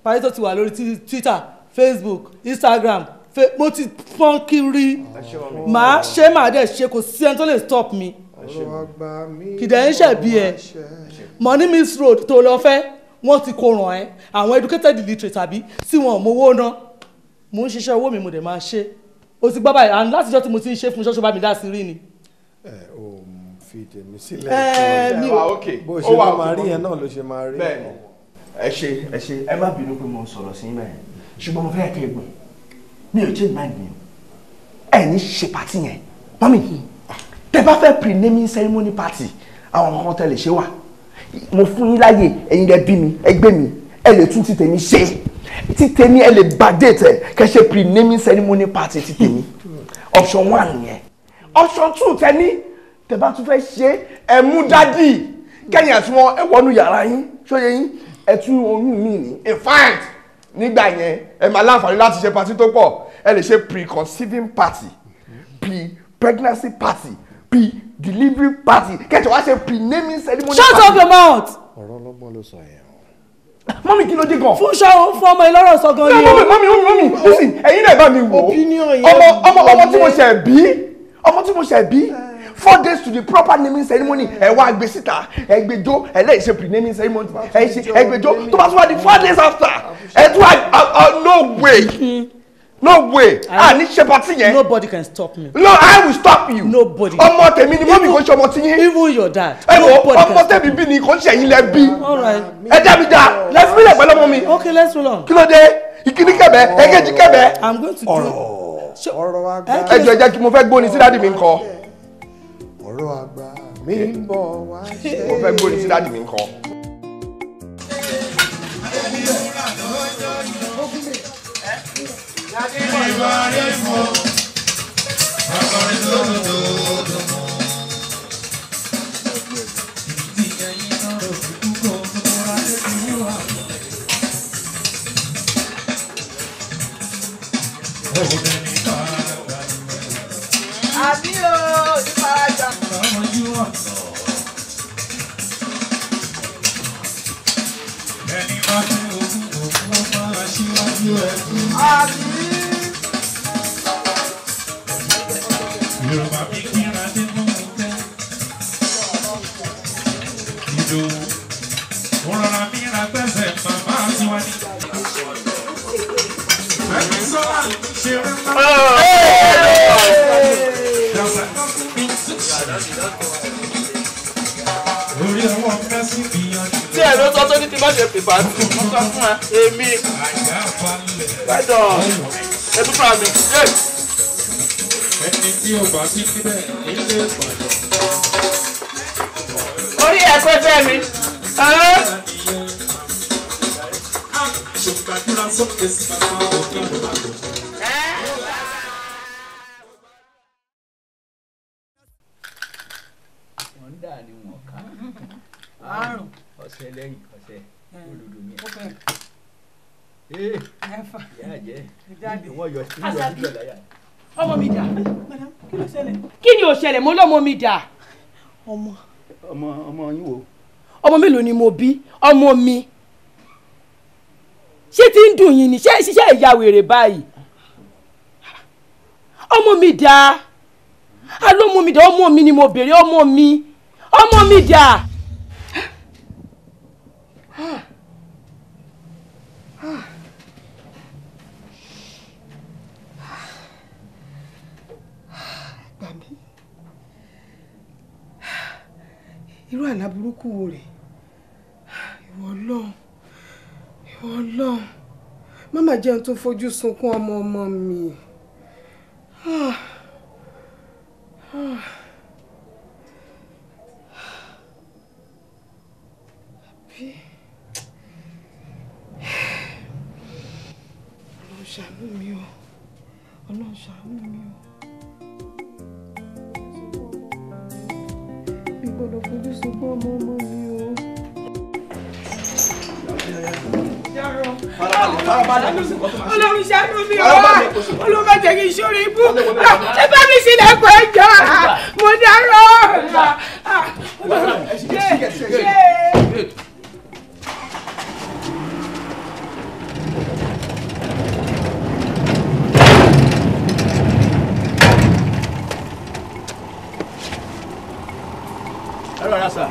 Pátí tó ti wà lórí Twitter, Facebook, Instagram, mo ti fọ́n kiri. Màá ṣe, màá dẹ̀ ṣe, kò sí ẹni tó lè stop mi. Kìdẹ̀ ń ṣẹ̀ bí ẹ. Money Miss Road tó lọ fẹ́, wọ́n ti kó ràn ẹ́. Àwọn educated illiterate tàbí tí wọn ò mowó ná. Mo ń ṣiṣẹ́ owó mi, mo dẹ̀ máa ṣe. O ti gbọ́ báyìí, and látijọ́ tí mo ti ń ṣe fún ṣọ́ṣọ́ bá mi dá sí rí ni. Ẹ ò fi tèmi sílẹ̀. Mi ò bó ṣe ló máa rí yẹn náà ló ṣe máa rí. Bẹ́ẹ̀ni, ẹ ṣe ẹ ṣe, ẹ má bínú pé mo sọ̀rọ̀ sí mẹ́rin, ṣùgbọ́n mo fẹ́ kẹ́ ẹ gbọ́n. Mi ò change mind mi o. Ẹ ní ṣe party yẹn. Mọ́mì, tẹ bá fẹ́ pre-naming ceremony party, àwọn kan tẹ lè ṣe wà. Mo fún yín láyè, ẹ̀yin lẹ bí mi, ẹ gbé mi, ẹ lè tún ti tèmi ṣe. Ti tèmi ẹ lè bá date ẹ kẹ́ ṣe pre-naming ceremony party ti tèmi. Option 1 nìyẹn. Option 2 tẹ ní, tẹ bá tún fẹ́ ṣe, ẹ mú dádì kẹ́yìn àti wọn ẹ wọnú yàrá yín, ṣóye yín, ẹ tún oyún mi ní. In fact, nígbà yẹn ẹ máa láǹfààní láti ṣe party tó pọ̀. Ẹ lè ṣe pre-conceiving party, pre-pregnancy party, pre-delivery party, kẹ́tọ̀ wá ṣe pre-naming ceremony party. Shut up your mouth! Ọ̀rọ̀ ọlọ́gbọ́n ló sọ yẹn. Mọ́mí kí ló dé gan. Fún ṣọ́ fún ọmọ ìlọ́rọ̀ sọ gan ni. Mọ́mí mọ́mí mọ́mí listen, ẹ̀yin náà bá mi wò ó. Ọmọ tí mo ṣẹ̀ bí, ọmọ tí mo ṣẹ̀ bí, 4 days to the proper naming ceremony, ẹ wá gbé síta, ẹ gbé jó, ẹ lẹ́yìn ṣe pre-naming ceremony, ẹ ṣe ẹ gbé jó, tó bá tún wá di 4 days after, ẹ tún wá, no way. No way. Ah, ní ṣe party yẹn. Nobody can stop me. No, I will stop you. Nobody. Ọmọ tèmi ni mọ́mì kò ṣe ọmọ tí yín. Even your dad. Ẹ wo ọmọ tèmi bí ni kò ń ṣe ẹ̀yin lẹ bí. All right. Ẹ dá mi dá. Let's meet pẹ̀lú ọmọ mi. Okay, let's roll on. Kí ló dé? Ìkíní kẹ̀bẹ́, ẹ̀kejì kẹ̀bẹ́. I'm going to do. Ọ̀rọ̀ àgbà. Ẹ jọ̀ọ́ ẹ jẹ́ kí mo fẹ́ gbóni sí dádì mi ńkọ́. Ọ̀rọ̀ àgbà mi ń bọ̀ wá ṣe. Mo fẹ́ gbóni sí dádì mi ńkọ́. Àbí o, ní farajà. Ẹni bá fẹ́ ogún òkú ó máa ṣíwájú ẹkú. Àbí. Yorùbá mi kíra dé mọ́ mi tẹ́. Ìdòwú, mo rọra mi ra gbẹ́sẹ̀ bàbá tiwa ní. Ẹni sọ́lá ṣe rẹ́ ńlá. Dàgbà kan fún mi tún. Orí ọwọ́ mẹ́sì gbìyànjú. Tí ẹ ló sọ tó ní kí n má ṣe pèpà tí mo sọ fún ẹ, èmi. Bẹ́ẹ̀dọ̀, ẹ tún fúnra mi. Ẹni tí ó bá sí níbẹ̀ nílé ìpàdé. Orí ẹ pé fẹ́ mi. Ṣùgbàdúrà sókè sí bàbá òkè àgbàdo. Wọ́n ń dà ní wọn ká. Àrùn. Ọ̀sẹ̀ lẹ́yìn ọ̀sẹ̀ olùdó mi. Ee. Ìyá àjẹ́. Jáde. Wọ́n yọ sí Àṣàbí. ìyọ̀ láyà. Ọmọ mi dà. Madam, kí ló ṣẹlẹ̀? Kí ni ó ṣẹlẹ̀? Mo lọ́mọ mi dà. Ọmọ. Ọmọ yín wo? Ọmọ mélòó ni mo bí? Ọmọ mi. Ṣé tí ń dùn yín ni? Ṣé ṣiṣẹ́ ìyá wèrè báyìí? Ọmọ mi dà. Alọ́mọ mi dà. Ọmọ mi ni mo béèrè. Ọmọ mi. Ọmọ mi dà. Gbà mí. Irú àlá burúkú wo rèé? Ìwọ Ọlọ́run, ìwọ Ọlọ́run, má má jẹun tó fojú sunkún ọmọ ọmọ mi. Ah. Ah. Àbí? Ọlọ́run ṣàánú mi o, Ọlọ́run ṣàánú mi o. Mi gbọ́dọ̀ fojú sunkún ọmọ ọmọ mi o. Ọlọ́run ṣàánú mi o. Ọlọ́run má jẹ́ kí n ṣorí ibú. Ẹ bá mi sílẹ̀kùn ẹjọ́. Mo dárò. Ẹ rọra sà.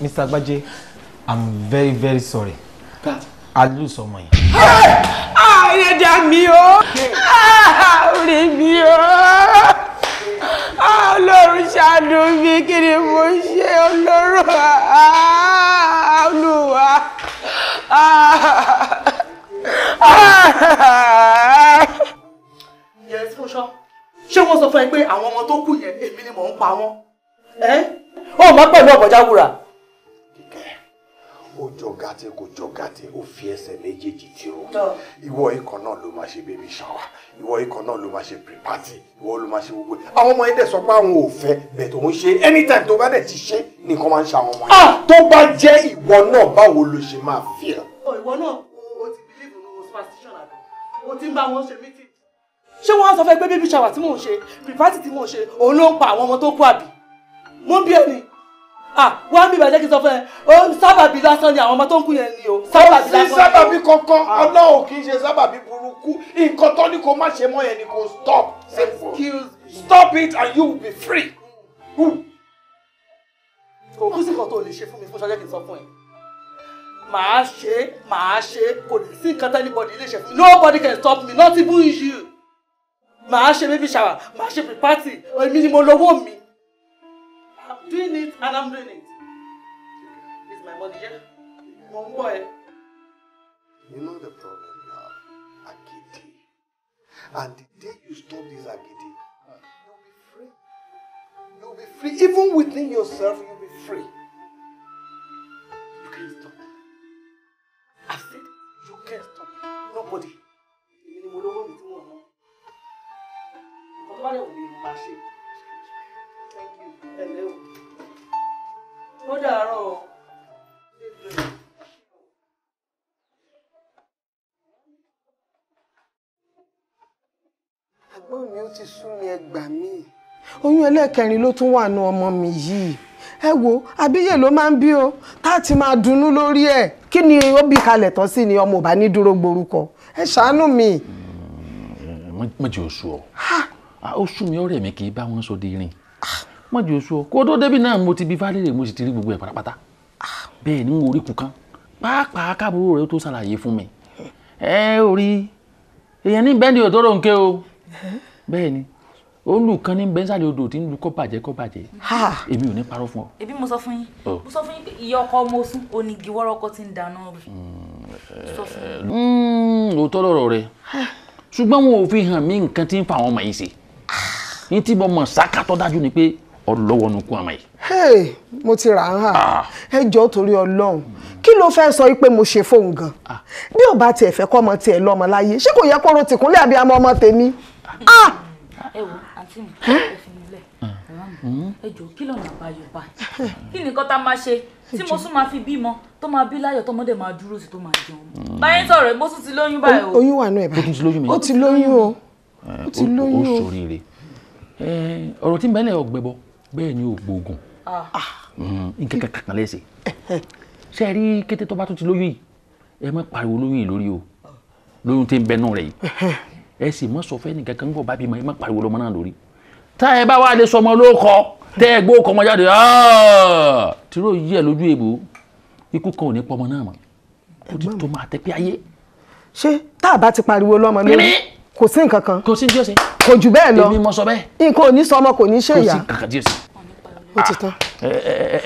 Mr. Agbaje, I'm very very sorry. A lose ọmọ yẹn. Ẹlẹ́dàá mi o, orí mi o, Ọlọ́run ṣàánú mi, kí ni mo ṣe Ọlọ́run, Olúwa. Yes, Fúnṣọ́. Ṣé wọ́n sọ fún ẹ pé àwọn ọmọ tó kù yẹn èmi ni mò ń pa wọ́n? Ó mọ̀ pẹ̀lú ọ̀bọ̀já wúrà. Ó jọ Jọ gàtẹ́ kò jọ gàtẹ́, ó fi ẹsẹ̀ méjèèjì tì ó. Ìwọ ikọ̀ náà ló máa ṣe baby shower, ìwọ ikọ̀ náà ló máa ṣe pre-party, ìwọ ló máa ṣe gbogbo ẹ̀. Àwọn ọmọ yẹn dẹ̀ sọ pé àwọn ò fẹ́ bẹ̀ tó ń ṣe. Anytime tó bá dẹ̀ ti ṣe nìkan máa ń ṣe àwọn ọmọ yẹn. Tó bá jẹ́ ìwọ náà, báwo ló ṣe máa feel? Ìwọ náà o ti believe in superstition, àbí o ti ń bá wọn ṣe meeting? Ṣé wọ́n á sọ fẹ́ pé baby shower tí mò ń ṣe, pre-party tí mò ń ṣe, òun ló ń pa àwọn ọmọ tó kú, àbí? Mo ń bí ẹni wá mi ìbàjẹ́ kí n sọ fún ẹ o, sábàbí lásán ni àwọn ọmọ tó ń kú yẹn ni o. Sábàbí lásán. Sí sábàbí kankan, Ọlọ́run kì í ṣe sábàbí burúkú. Nǹkan tó ní kó má ṣe mọ́ yẹn ni kó stop. Simple. Stop it and you will be free. Kò kú sí nǹkan tó lè ṣe fún mi fún ṣọjọ́ kí n sọ fún ẹ. Màá ṣe, màá ṣe, kò lè sí nǹkan anybody lè ṣe fún mi. Nobody can stop me, not even you. Màá ṣe baby shower, màá ṣe pre-party, èmi ni mo lówó mi. I'm doing it and I'm doing it. It's my money, yeah? Mo ń bọ̀ ẹ́. You know the problem you have? Agidi. And the day you stop this agidi, you'll be free. You'll be free. Even within yourself, you'll be free. You can't stop me. I've said it. You can't stop me. Nobody. Èmi ni mo lówó mi tí mo ná. Nǹkan tó bá dẹ̀ wù mí ni mo máa ṣe. Thank you. Ẹ lẹ́ o. Ó dàárọ̀ o. Ẹ̀gbọ́n mi, ó ti sú mi, ẹ gbà mí. Oyún ẹlẹ́ẹ̀kẹrin ló tún wà nù ọmọ mi yìí. Ẹ wo, àbíyè ló máa ń bí o, tá a ti máa dunnú lórí ẹ̀. Kí ni ó bí kalẹ̀ tán sí ni ọmọ ò bá ní dúró gborúkọ? Ẹ ṣàánú mi. Má jẹ́ oṣù ọ, ó sú mi, ọ̀rẹ́ mi kì í bá wọn sọ de rìn. Má jẹ́ oṣù ọ. Kó tó débi náà, mo ti bí fálẹ́rẹ̀, mo sì ti rí gbogbo ẹ̀ pátápátá. Bẹ́ẹ̀ ni n ò rí kù kan pàápàá káàbúrò rẹ tó ṣàlàyé fún mi. Ẹ ò rí èèyàn ní bẹ́ẹ̀ ni òtóró nké o. Bẹ́ẹ̀ ni olùkan ní bẹ́ńsàlẹ̀ odò tí ń lu kọ́ bàjẹ́ kọ́ bàjẹ́. Èmi ò ní parọ́ fún ọ. Ebi mo sọ fún yín, mo sọ fún yín pé ìyá ọkọ ọmọ osùn onígi wọ́rọ́kọ́ ti ń dáná rú. Sọ fún yín. Òótọ́ lọ̀rọ̀ rẹ, ṣùgbọ́n wọn ò fi hàn mí nǹkan tí ń fa àwọn ọmọ yìí ṣe. Ní tí mo mọ̀ sákàtọ́ dájú ni pé ọlọ́wọ́ nu kú àmọ́ yìí. Hey, mo ti rà á hàn. Ẹ jọ̀ọ́, torí Ọlọ́run, kí ló fẹ́ sọ pé mo ṣe fóun gan? Bí ò bá tiẹ̀ fẹ́ kọ́ ọmọ tiẹ̀ lọ́mọ láyé, ṣé kò yẹ kó ro tìkúnlẹ̀ àbí àmọ́ ọmọ tèmi? Ẹ wo, àǹtí mi, ẹ fi mi lẹ̀. Ẹ jọ̀ọ́, kí lọ́nà àbáyọ báyìí? Kí ni nǹkan tá a máa ṣe tí mo sún máa fi bímọ tó máa bí láyọ̀, tọmọdé máa dúró sí, tó máa jẹun báyìí? Sọ̀rọ̀, mo tún ti lóyún báyìí o. Oyún wà nù ẹ̀ báyìí. Ó ti lóyún o, ó ti lóyún o. Ó ṣoríire. Ọ̀rọ̀ tí ń bẹ́lẹ̀ ọ̀gbẹ́bọ bẹ́ẹ̀ ni ògbóògùn nǹkan kankan lẹ́sẹ̀ ṣe rí. Kété tó bá tún ti lóyún yìí, ẹ má pariwo lóyún yìí lórí o. Lóyún tí ń bẹ náà rẹ̀ yìí, ẹ sì má sọ fẹ́ nìkan kan gbọ́ bá bímọ, ẹ má pariwo lọ́mọ náà lórí. Tá ẹ bá wà lè sọmọ lóko, tẹ ẹ gbó kọmọ jáde, tìró yí ẹ lójú èbó, ikú kan ò ní pọmọ náà mọ́. Ó ti tó máa tẹ pé ayé. Ṣé tá a bá ti pariwo lọ́mọ lórí, kò sí nǹkan kan? Kò sí ní tí ó ṣe. Kò jù bẹ́ẹ̀ lọ. Èmi mọ sọ bẹ́ẹ̀. Nǹkan ò ní sọ ọmọ, kò ní ṣe ìyá. Kò sí kankan tí ó ṣe. Ó ti tán.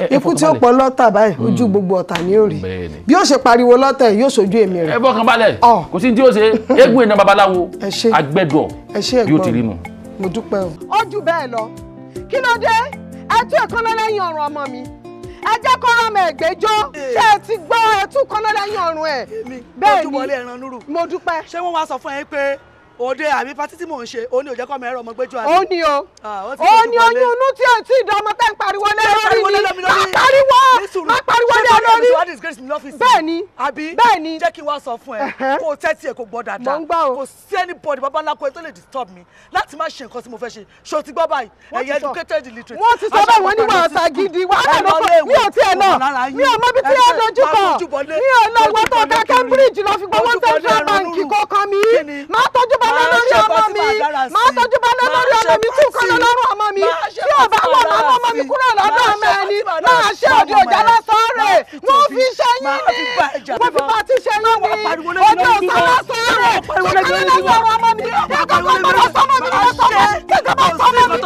Ikú tí ó pọ̀ lọ́tà báyìí, ojú gbogbo ọ̀tá ni ó rí. Bí ó ṣe pariwo lọ́tà yóò ṣojú èmi rẹ̀. Ẹ fọkàn balẹ̀, kò sí ní tí ó ṣe. Eégún iná babaláwo agbẹ́dọ̀ bí ó ti rí nu. Mo dúpẹ́ o. Ó jù bẹ́ẹ̀ lọ. Kí ló dé? Ẹ tú èékánná lẹ́yìn ọrùn ọmọ mi, ẹ jẹ́ kó rán ọmọ ẹ̀gbẹ́jọ́. Ṣé ẹ ti gbọ́? Ẹ tú kánná lẹ́yìn ọrùn ẹ̀. Bẹ́ẹ̀ ni, mo dúpẹ́. Ṣé wọ́n wá sọ fún ẹ pé òde àbí party tí mò ń ṣe, òun ni ò jẹ́ kọ́ mi ẹ̀rọ ọmọ gbẹ́jọ́, àbí? Ó ní o, ó ní oyún inú tí ò tí ì dán ọmọ tẹ́ ń pariwo lé lórí ni. Má pariwo, má pariwo lé lórí. Bẹ́ẹ̀ ni. Àbí? Bẹ́ẹ̀ ni. Jẹ́ kí n wá sọ fún ẹ, kó o tẹ́tí ẹ, kó gbọ́ dáadáa. Mo ń gbọ́ o. Kò sí anybody, bàbá ńlá kó ẹ tó lè disturb mi láti má ṣe nǹkan tí mo fẹ́ ṣe. Ṣé o ti gbọ́ báyìí? Ẹ̀yẹ educated illiterate. Wọ́n ti sọ bẹ́ẹ̀, wọ́n ní wàá gidi wàhálà ló kọ́. Mi ò tiẹ̀ lọ, mi ò mọ ibi tí ó dojú kọ. Mi ò lọ. Ìwọ tó ka Cambridge lọ fi gbowó Central Bank kó kan mi. Máa tọ́jú balẹ̀ lórí ọmọ mi, máa tọ́jú balẹ̀ lórí ọmọ mi, tún kan lọ́rùn ọmọ mi. Tí ò bá wọ̀, máa mọ́ ọmọ mi kúrò lọ́dọ̀ ọmọ ẹni. Máa ṣe òde ọjà lọ́sàn-án rẹ̀. Wọ́n fi ṣe yín ní, wọ́n fi party ṣe yín ní òde ọ̀sán lọ́sàn-án rẹ̀. Tún kan lọ́rùn ọmọ mi, ẹ̀kọ́ gbọ́dọ̀ sọmọ mi lọ́sọ̀mọ́ kẹ́kẹ́ bá sọmọ mi.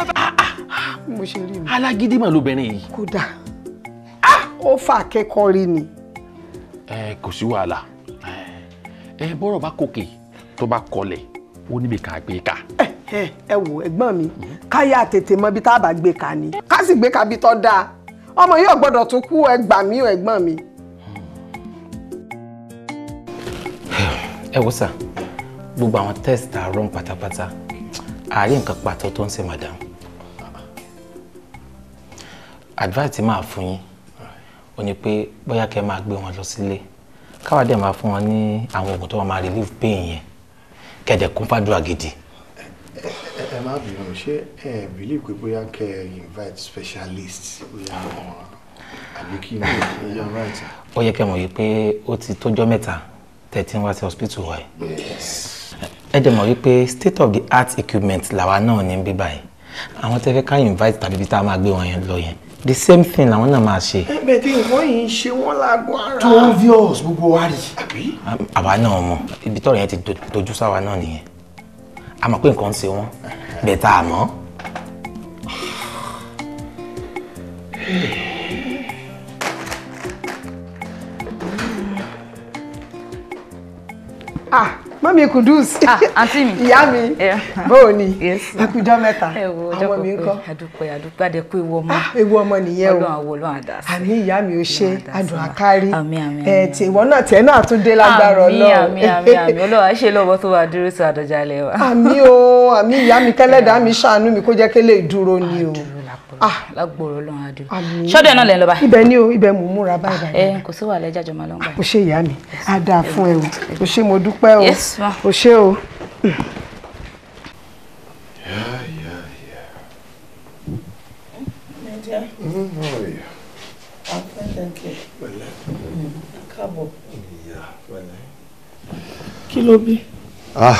Mo ṣe rí mi. Alágídí mà lóbìnrin yìí. Kódà ó fà kẹ́kọ̀ọ́ rí ni. Ẹ kò sí wàhálà. Ẹ bọ́rọ̀ bá kòkè tó bá kọlẹ̀, ó níbi ká gbé ká. Ẹ wò, ẹ̀gbọ́n mi, káyà tètè mọ ibi tá a bá gbé ka ni, ká sì gbé ka bí tọ́ dáa. Ọmọ yóò gbọ́dọ̀ tún kú. Ẹ gbà mí o, ẹ̀gbọ́n mi. Ẹ wo sà, gbogbo àwọn test tá a run pátápátá, àárín nǹkan pàtó tó ń ṣe madam. Advice tí màá fún yín ó ní pé bóyá kẹ́ máa gbé wọn lọ sílé, káwa dẹ̀ máa fún wọn ní àwọn oògùn tó máa relieve pain yẹn, kẹ̀dẹ̀ kún fàdúrà gidi. Ẹ má bínú, ṣé ẹ believe pé bóyá kẹ́ ẹ invite specialist bóyá àbí kí ni? You're right. Ó yẹ kẹ́ mọ̀ yìí pé ó ti tójọ́ mẹ́ta tẹ́ tí ń wá sí hospital wa yìí. Ẹ dẹ̀ mọ̀ wípé state of the art equipment làwa náà ní bí báyìí. Àwọn tẹ́ fẹ́ ká invite tàbí ibi tá a máa gbé wọn yẹn lọ yẹn, the same thing làwọn náà máa ṣe. Ẹ̀bẹ̀ tí nǹkan yìí ń ṣe wọ́n lágọ̀ọ́ ara. Tó obvious, gbogbo wa rí. Àwa náà mọ̀ ibi tọ́rọ̀ yẹn ti dojú sáwa náà nìyẹn. A mọ̀ pé nǹkan ń ṣe wọ́n, bẹ́ẹ̀ tá a mọ̀. Ah, Mami Kudus. Ah, àǹtí mi. Ìyá mi. Bóò ni? Ẹ kújọ́ mẹ́ta. Àwọn mi ńkọ́? Àdúpẹ́, àdúpẹ́, àdẹ́kù ewu ọmọ. Ewu ọmọ nìyẹn o. Ọlọ́run àwọ̀, Ọlọ́run àdá sí. Àmì ìyá mi, ò ṣe adùn àkárí. Àmín, àmín. Ẹ tí ìwọ náà tiẹ̀ náà tún dé lágbára Ọlọ́run. Àmín, àmín, àmín. Ọlọ́run á ṣe lọ́wọ́ tó wà dúró sí àdọ́jà ilẹ̀ wa. Àmín o, àmín ìyá mi, kẹ́lẹ́dàá mi ṣàánú mi kó jẹ́ kí lè dúró ni o. Lágbòrò Ọlọ́run á dúró. Ṣọ́dọ̀ náà lẹ́ ń lọ báyìí. Ibẹ̀ ni o, ibẹ̀ mò ń múra báyìí báyìí. Ẹ kò sí wàhálà, ẹja jọ máa lọ ń gbà. O ṣé ìyá mi, á dáa fún ẹ o. O ṣé, mo dúpẹ́ o. Yes, ma. O ṣé o. Yeah. How are you? I'm fine, thank you. Pẹ̀lẹ́. Káàbọ̀. Yeah, pẹ̀lẹ́. Kí ló bí? Ah,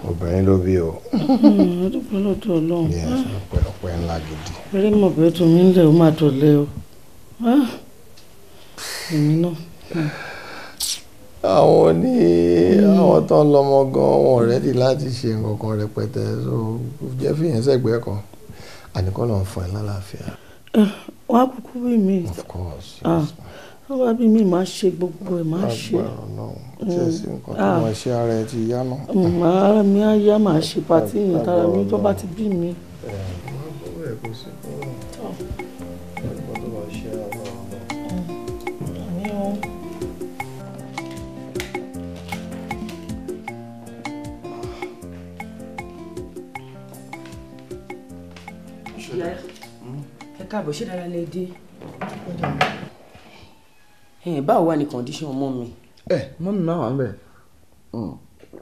obìnrin ló bí o. Ó dúpẹ́ lọ́dọ̀ Ọlọ́run. Yes, ọpẹ́, ọpẹ́ ńlá gidi. Eré mọ̀ pé tó mi ń lẹ̀, ó máa dọ̀lẹ́ o. Ah, èmi náà. Àwọn ní àwọn tó ń lọ́mọ gan wọn ready láti ṣe nǹkan kan rẹpẹtẹ, so jẹ́ fìyẹn sẹ́gbẹ̀ẹ́ kan. Àníkọ́ ló ń fún ẹ lálàáfíà. Wọ́n á kúkú bí mi. Of course. Ah, wọ́n bá bí mi, máa ṣe gbogbo ẹ̀, máa ṣe. Agbára náà tí ẹ sí nǹkan tó máa ṣe ara ẹ ti yá náà. Ara mi á yá, máa ṣe party yẹn tára mi tó bá ti bí mi. Àmín o. Ẹ káàbọ̀, ṣé dára lẹ dé? Báwo wà ní condition ọmọ mi? Ẹ mummy náà wà ń bẹ̀.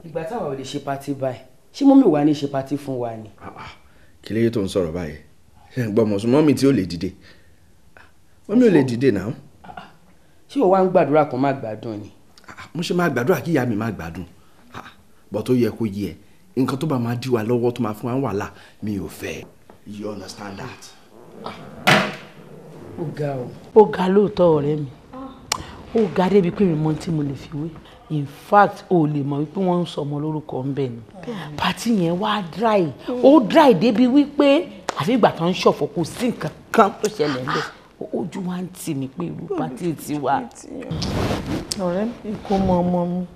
Ìgbà táwa ò lè ṣe party báyìí, ṣé mummy wa ní ṣe party fún wa ni? Kí lóye tó ń sọ̀rọ̀ báyìí? Ṣé ń gbọ́ mọ̀ sún mummy tí ò lè dìde? Mummy ò lè dìde náà. Ṣé o wá ń gbàdúrà kan má gbádùn ni? Mo ṣe máa gbàdúrà kí ìyá mi má gbádùn. Bọ̀ tó yẹ kó yẹ, nǹkan tó bá máa dí wa lọ́wọ́ tó máa fún wa ń wàhálà mi ò fẹ́. You understand that? Ó ga o. Ó ga lóòótọ́ ọ̀rẹ́ mi, ó ga débi pé mi mọ tí mo lè fi wé. In fact, o lè mọ̀ wípé wọ́n ń sọ ọmọ lórúkọ ń bẹ̀ ni. Party yẹn wá dry, ó dry débi wípé àfi ìgbà tó ń ṣọ̀fọ̀, kò sí nǹkan kan tó ṣẹlẹ̀ ń bẹ̀. Ojú wa ń tì mí pé irú party ti wà. Ọ̀rẹ́ mi kò mọ ọmọ mi,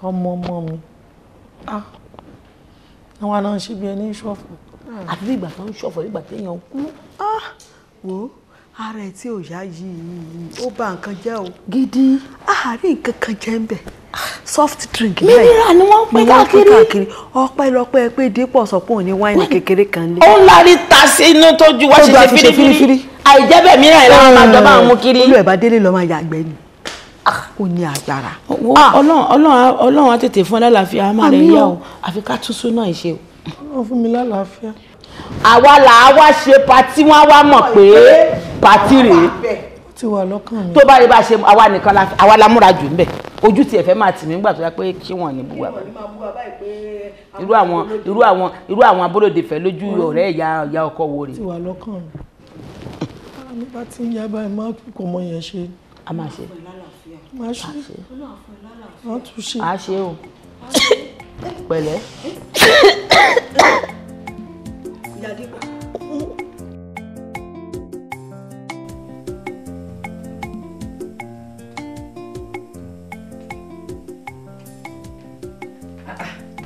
ọmọ ọmọ mi. Ah, àwọn àna ń ṣe bí ẹni ṣọ̀fọ̀. Àfi ìgbà tó ń ṣọ̀fọ̀, ìgbà téèyàn kú. Ah, wo ara ẹ tí ò yá yìí, ó bà nǹkan jẹ́ o. Gidi. Àárín nǹkan kan jẹ́ ń bẹ̀. Soft drink Mineral ni wọ́n ń pín káàkiri. Ọpẹ́lọpẹ́ pé Dípọ̀ sọ pé òun ní wáìnì kékeré kan lé. Ó ń lárí ta sínú tójú wá ṣe ṣe fírífírí. Àìjẹ́ bẹ́ẹ̀ mìíràn ìlànà máa jọba àwọn mú kiri. Olú ẹ̀ bá délé lọ máa yàgbẹ́ ni. Ó ní agbára. Ọlọ́run á tètè fún ẹ lálàáfíà, á máa rẹ̀ yá o. Àfi ká tún sún náà ṣe o. Ọlọ́run fún mi lálàáfíà. Àwa là á wá ṣe party, wọn á wá mọ̀ pé party rèé. Ó ti wà lọ́kàn mi. Tó bá rí bá ṣe, àwa nìkan la àwa la múra jù ńbẹ̀. Ojú tiẹ̀ fẹ́ máa tì mí nígbà tó yá pé ṣé wọ́n ní búwa. Irú àwọn abólóde fẹ́ lójú ọ̀rẹ́ ìyá ọkọ wo rèé. Ó ti wà lọ́kàn mi. Ara mi bá ti ń yá báyìí, máa tún kọ́ ọmọ yẹn ṣe. A máa ṣe. Máa ṣe. Máa tún ṣe. A ṣe o. Pẹ̀lẹ́.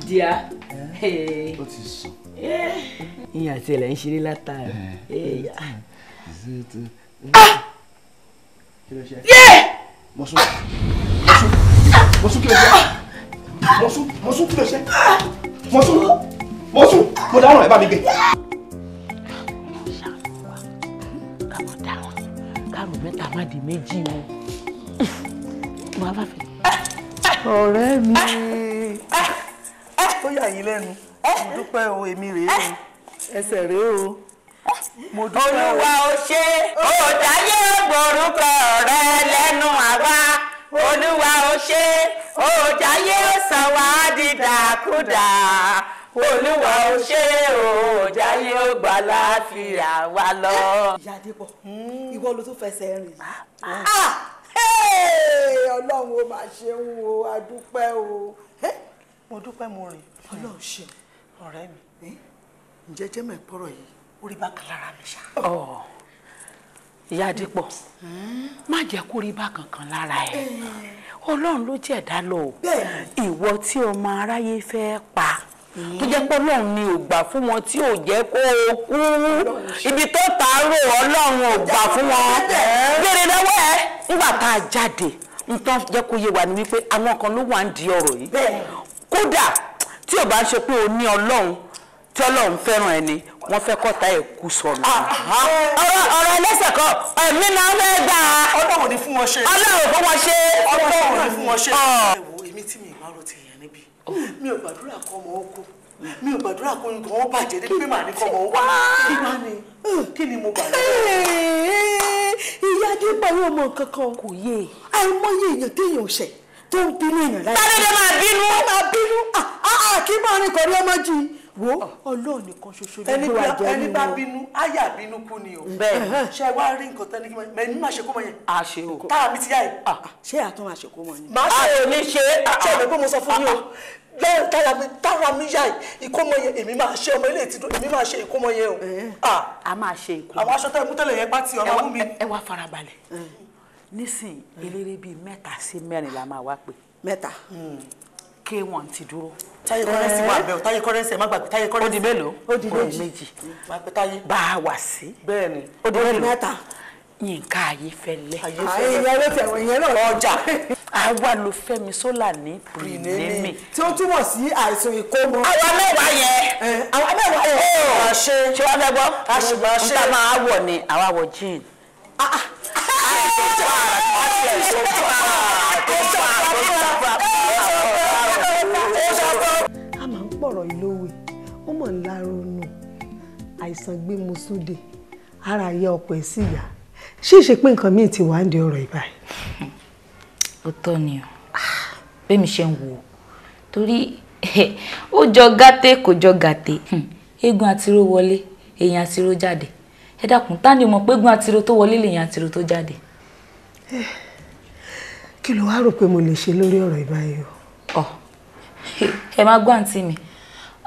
Díà. Ó ti sùn. Ìyẹn àti ẹ̀lẹ́ ń ṣeré látàrí. Kí ló ṣe? Mọ̀sún. Mọ̀sún, kí ló ṣe? Mọ̀sún Mọ̀sún kí ló ṣe? Mọ̀sún Mọ̀sún mo dáràn, ẹ bá mi gbé. Kárò mẹ́ta má di méjì o. Ọ̀rẹ́ mi ó yà yín lẹ́nu, mo dúpẹ́ o, èmi rèé o, ẹsẹ̀ rèé o, mo dúpẹ́ o. Olúwa ó ṣe òdáyé gbórúkọ rẹ lẹ́nu àwa. Olúwa ó ṣe òdáyé sọ wá dídàkudà. Olúwa ó ṣe òdáyé ó gbà láfíà wa lọ. Ìyá Adébọ̀, ìwọ ló tún fẹsẹ̀ rìn yìí. Ọlọ́run ó máa ṣeun o, a dúpẹ́ o. Mo dúpẹ́, mo rìn. Ọlọ́run ṣe. Ọ̀rẹ́ mi, ǹjẹ́ jẹ́ mọ̀ ìpọ́rọ̀ yìí ó rí bákan lára mi ṣá. Ìyá Adépọ̀, má jẹ́ kó rí bákan kan lára ẹ̀. Ọlọ́run ló jẹ̀dá lọ. Ìwọ tí ọmọ aráyé fẹ́ pa, tó jẹ́ pé Ọlọ́run ni ò gbà fún wọn, tí ò jẹ́ kó o kú. Ibi tó tàárò Ọlọ́run ò gbà fún wọn. Béèrè lọ́wọ́ ẹ̀ nígbà tá a jáde, nǹkan jẹ́ kó yé wa ni wípé àwọn kan ló wà ń di ọ̀rọ̀ yìí. Kódà tí ò bá ń ṣe pé o ní Ọlọ́run, tí Ọlọ́run fẹ́ràn ẹni, wọ́n fẹ́ kọ́ta ẹ̀ kú sọnù. Ọ̀rọ̀ ẹlẹ́sẹ̀ kan ẹ̀mí náà fẹ́ gbà. Ọlọ́run ò ní fún wọn ṣe. Ọlọ́run ò fún wọn ṣe. Ọlọ́run ò ní fún wọn ṣe. Ẹ wo èmi tí mi ìbárò ti yàn níbí, mi ò gbàdúrà kọ́ ọmọ ó kú, mi ò gbàdúrà kó nǹkan ó bàjẹ́ débi pé màá ní kọ́ ọmọ ó wá. Kí ni mo gbà lọ́wọ́? Ìyá Adébọ̀ yóò mọ nǹkan kan. Kò yé. Àìmọye èèyàn téèyàn ò ṣẹ̀ tó ń bínú èèyàn láyé. Tádédé máa bínú. Máa bínú. Kí máa rìn kọrí ọmọ jì. Wo Ọlọ́run nìkan ṣoṣo ló gbé wa jẹ́ nínú. Ẹni bá bínú, áyà bínú kú ni o. Bẹ́ẹ̀. Ṣé wàá rí nǹkan tán ní kí n máa máa ṣe kó mọ yẹn? A ṣe o. Tára mi ti yá yìí. Ṣé àtún máa ṣe kó mọ ni? Màá ṣe o ní ṣe. Ṣé ìwé pé mo sọ fún yín o? Tára mi yá yìí, ìkómọ yẹn èmi máa ṣe, ọmọ ilé ìtìdó èmi máa ṣe ìkómọ yẹn o. A máa ṣe ìkómọ. Àwọn aṣọ tẹ́ mú tẹ́lẹ̀ yẹn pátì ọmọ mú mi. Ẹ wá farabalẹ̀. Nísìnyí eléré bíi 3 sí 4 la máa wá pè. 3. K1 ti dúró. Táyé kọ́rẹ́nsì wà bẹ́ẹ̀ o, Táyé kọ́rẹ́nsì ẹ̀ má gbàgbé Táyé kọ́rẹ́nsì. Ó di mélòó? Ó di méjì. Máa pe Táyé. Bá a wà sí. Bẹ́ẹ̀ni. Ó di mélòó? 3. Yínká Ayéfẹ́lẹ́. Ayéfẹ́lẹ́ ló tẹ̀wọ̀n ìyẹn náà. Ọjà. Àwa ló Fẹ́mi Sólà ní pìrìnẹ́mì. Tí ó túmọ̀ sí àìsàn ìkómọ. Àwa mẹ́wàá yẹn. Àwa mẹ́wàá yẹn. Ó ṣe wàá fẹ́ gbọ́? A ṣe. N ta máa wọ̀ ni àwa wọ jean. A máa ń pọ̀rọ̀ ìlówè, ó mọ̀ ń láronú àìsàn gbé mu súdè, ara yẹ ọkọ̀ ẹ̀ sì yá. Ṣé ìṣe pé nǹkan míì ti wà ń di ọ̀rọ̀ ìbáyìí? Ó tọ́ ni o, bẹ́ẹ̀ mi ṣe ń wò ó, torí ó jọ gàtè kò jọ gàtè. Eégún àtiró wọlé, èèyàn àtiró jáde. Ẹ dákun, ta ni o mọ̀ pé eégún àtiró tó wọlé lèèyàn àtiró tó jáde? Kí ló wá rò pé mo lè ṣe lórí ọ̀rọ̀ ìbáyìí o? Ẹ má gbọ́ àǹtí mi,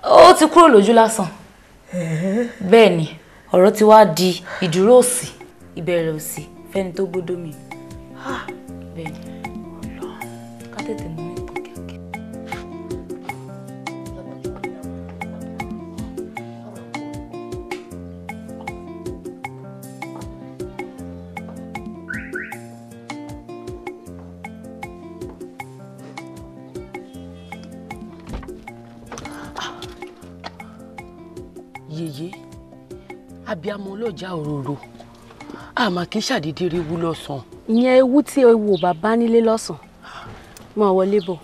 ó ti kúrò lójú lásán. Bẹ́ẹ̀ ni ọ̀rọ̀ ti wá di ìdúró òsì, ìbẹ̀rẹ̀ òsì fẹ́ni tó gbódó mi. Bẹ́ẹ̀ ni ká tètè mú mi tán kíákíá. Yèyé abiyamọ ọlọ́jà òróró, àmọ́ kì í ṣàdédé rí ewu lọ́sàn-án. Ìyẹn ewu tí ewu ò bá bá nílé lọ́sàn-án máa wọlé bọ̀.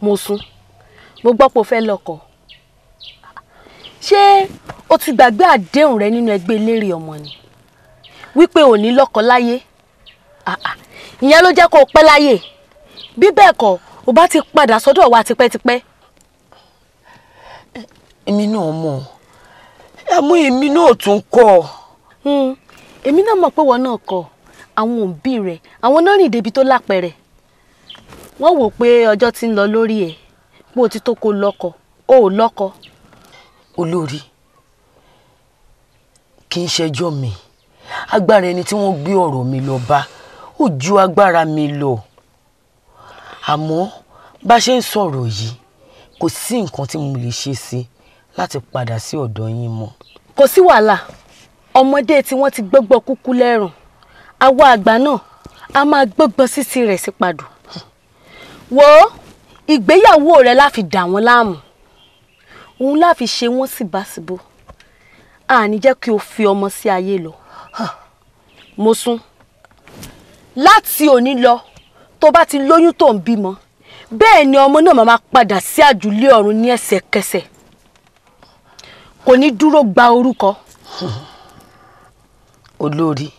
Mo sún, mo gbọ́ pé o fẹ́ lọ́kọ. Ṣé o ti gbàgbé àdéhùn rẹ nínú ẹgbẹ́ eléré ọmọ ni wípé ò ní lọ́kọ láyé? Ìyẹn ló jẹ́ kó o pẹ́ láyé, bí bẹ́ẹ̀ kọ́ o bá ti padà sọ́dọ̀ wa tipẹ́tipẹ́. Èmi náà mọ̀, àmọ́ èmi náà tún kọ́. Èmi náà mọ̀ pé wọn náà kọ́. Àwọn òbí rẹ̀ àwọn náà rìn débi tó lápẹ̀rẹ̀, wọ́n wò pé ọjọ́ ti ń lọ lórí ẹ̀, pé o ti tó kó lọ́kọ, o ò lọ́kọ. Olórí, kì í ṣẹjọ́ mi, agbára ẹni tí wọ́n gbé ọ̀rọ̀ mi lọ bá ó ju agbára mi lọ. Àmọ́ bá ṣe ń sọ̀rọ̀ yìí, kò sí nǹkan tí mo lè ṣe sí láti padà sí ọ̀dọ̀ yín mọ́. Kò sí wàhálà, Ọmọdé tí wọ́n ti gbọ́gbọ́ kúkú lẹ́rùn, àwa àgbà náà a máa gbọ́gbọ́n sísí rẹ̀ sí padù. Wo ìgbéyàwó rẹ̀ la fi dà wọ́n láàmú, òun la fi ṣe wọ́n síbáṣibó. Àní jẹ́ kí o fi ọmọ sí ayé lọ. Mo sún láti òní lọ, tó bá ti lóyún tó ń bímọ, bẹ́ẹ̀ ni ọmọ náà máa padà sí àjùlé ọ̀run ní ẹsẹ̀kẹsẹ̀. Kò ní dúró gba orúkọ. Olórí,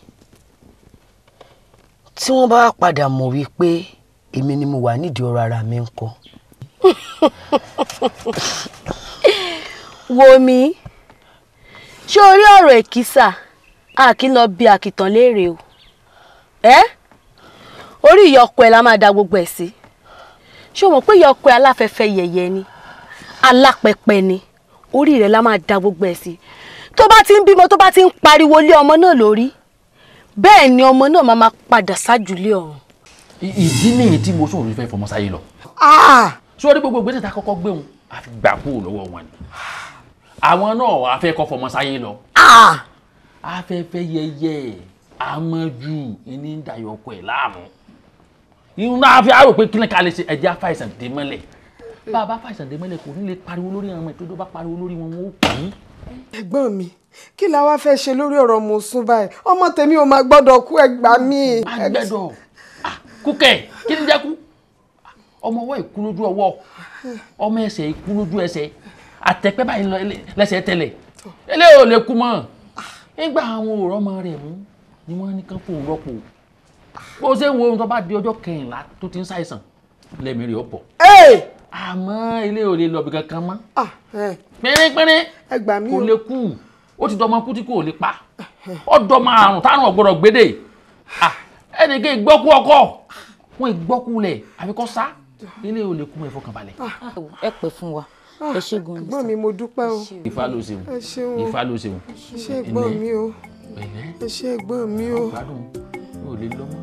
tí wọ́n bá padà mọ̀ wípé èmi ni mo wà nídìí ọ̀rọ̀ ara mi ńkọ́. Wo mi, ṣé o rí ọ̀rọ̀ èkìsà a kì í lọ bí àkìtàn léèrè o. Ẹ́ orí ìyọkọ ẹ̀ la máa da gbogbo ẹ̀ sí. Ṣé o mọ̀ pé ìyọkọ ẹ̀ aláfẹ́fẹ́ yẹ̀yẹ́ ni, alápẹpẹ ni, orí rẹ̀ la máa da gbogbo ẹ̀ sí. Tó bá ti ń bímọ, tó bá ti ń pariwo lé ọmọ náà lórí, bẹ́ẹ̀ ni ọmọ náà máa padà sájùlé ọ̀run. Ìdí nìyí tí mo sọ̀rọ̀ fẹ́ fọmọ sáyé lọ. Sórí gbogbo ìgbésẹ̀ tá a kọ́kọ́ gbé wọn, a fi gbà kúrò lọ́wọ́ wọn ni. Àwọn náà a fẹ́ kọ́ fọmọ sáyé lọ. Afẹ́fẹ́ yẹyẹ amọ́jú ní ń dayọ̀ ọkọ ẹ̀ láàmú. Irun náà fi àrò pé kí ni ká lè ṣe, ẹ̀jẹ̀ afáìsàn dé mọ́lẹ̀. Bá a bá fàìsàn dé mọ́lẹ̀ kò ní lè pariwo lórí àwọn ètò tó bá pariwo lórí wọn, wọn ó kú. Ẹ̀gbọ́n mi, kí la wá fẹ́ ṣe lórí ọ̀rọ̀ Mosún báyìí? Ọmọ tèmi ò máa gbọ́dọ̀ kú, ẹ gbà mí. Agbẹ́dọ̀ kúkẹ́ kí ni jẹ́ kú? Ọmọ ọwọ́ ìkú lójú ọwọ́, ọmọ ẹsẹ̀ ìkú lójú ẹsẹ̀, àtẹ̀pẹ́ báyìí lẹ́sẹ̀ tẹ̀lẹ̀, eléyìí ò lè kú mọ́. Nígbà àwọn òrọ́ ọmọ rẹ̀ mú ni wọ́n ní kán fóun rọ́pò. Bó ṣe ń wo ohun tó bá di ọjọ́ kẹrìnlá tó ti ń ṣàìsàn lẹ́mìí rẹ̀ ó bọ̀. Àmọ́ ilé ò lè lọ bí kankan mọ́. Pínrínpínrín kò lè kú, ó ti dọmọ kú tí kò lè pa, ó dọmọ àrùn tárùn ọ̀gbọ́dọ̀ gbédè. Ẹnìkan ìgbọ́kú ọkọ wọn ìgbọ́kú lẹ̀ àfikọ́ sá, ilé ò lè kú mọ́, ìfọkànbalẹ̀. Ẹ pẹ́ fún wa, ẹ ṣé gan ni. Ẹ̀gbọ́n mi, mo dúpẹ́ o. Ifá ló ṣeun, Ifá ló ṣeun. Ẹ ṣé ẹ̀gbọ́n mi o, ẹ ṣé ẹ̀gbọ́n mi o. Gbádùn ò lè lọ mọ́.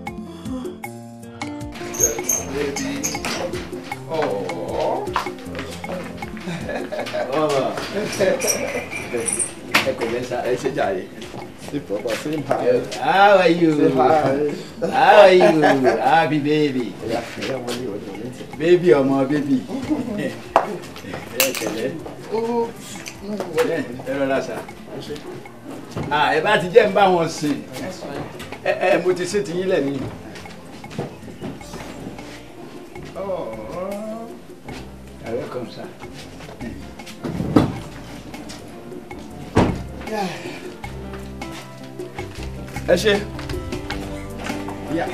How are you? How are you? Happy baby. Baby ọmọ baby. Ẹ rọra sà. Ẹ bá ti jẹ́ ń bá wọn sìn. Ẹ mo ti ṣe ti yín lẹ̀ ní. You're welcome, sir. Ẹ ṣé. Yeah.